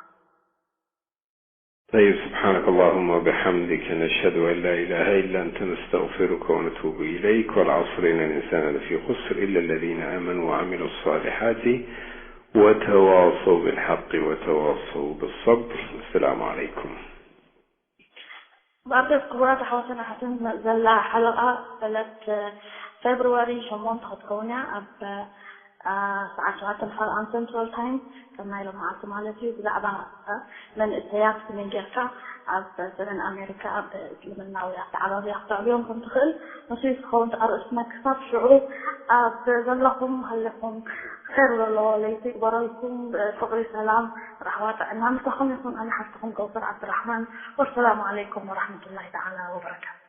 طيب، سبحانك اللهم وبحمدك، نشهد أن لا إله إلا أنت، نستغفرك ونتوب إليك. والعصر، إن الإنسان لفي خسر، إلا الذين آمنوا وعملوا الصالحات وتواصوا بالحق وتواصوا بالصبر. السلام عليكم. ብኣርገስ ክቡራት ኣሕዋትን ኣሓትን፣ ዘላ ሓለቓ ዕለት ፌብርዋሪ ሸሞንተ ክትከውን እያ፣ ኣብ ሰዓት ሸውዓተ ንፋል ኣም ሰንትራል ታይም፣ ከም ናይ ሎማዓንቲ ማለት እዩ። ብዛዕባ መንእሰያት ከመይ ጌርካ ኣብ ሰሜን ኣሜሪካ ኣብ እስልምናዊ ኣተዓባብያ ክተዕብዮም ከም ትኽእል፣ ንሱ እዩ ዝኸውን እቲ ኣርእስትና። ክሳብ ሽዑ ኣብ ዘለኹም ሃለኹም ኸይር ዘለዎ ለይቲ ይግበረልኩም። ፍቕሪ፣ ሰላም፣ ራህዋ፣ ጥዕና ምሳኹም ይኹን። ኣነ ሓፍትኹም ከውሰር ዓብድራሕማን። ወሰላሙ ዓለይኩም ወራሕመቱላሂ ተዓላ ወበረካቱ።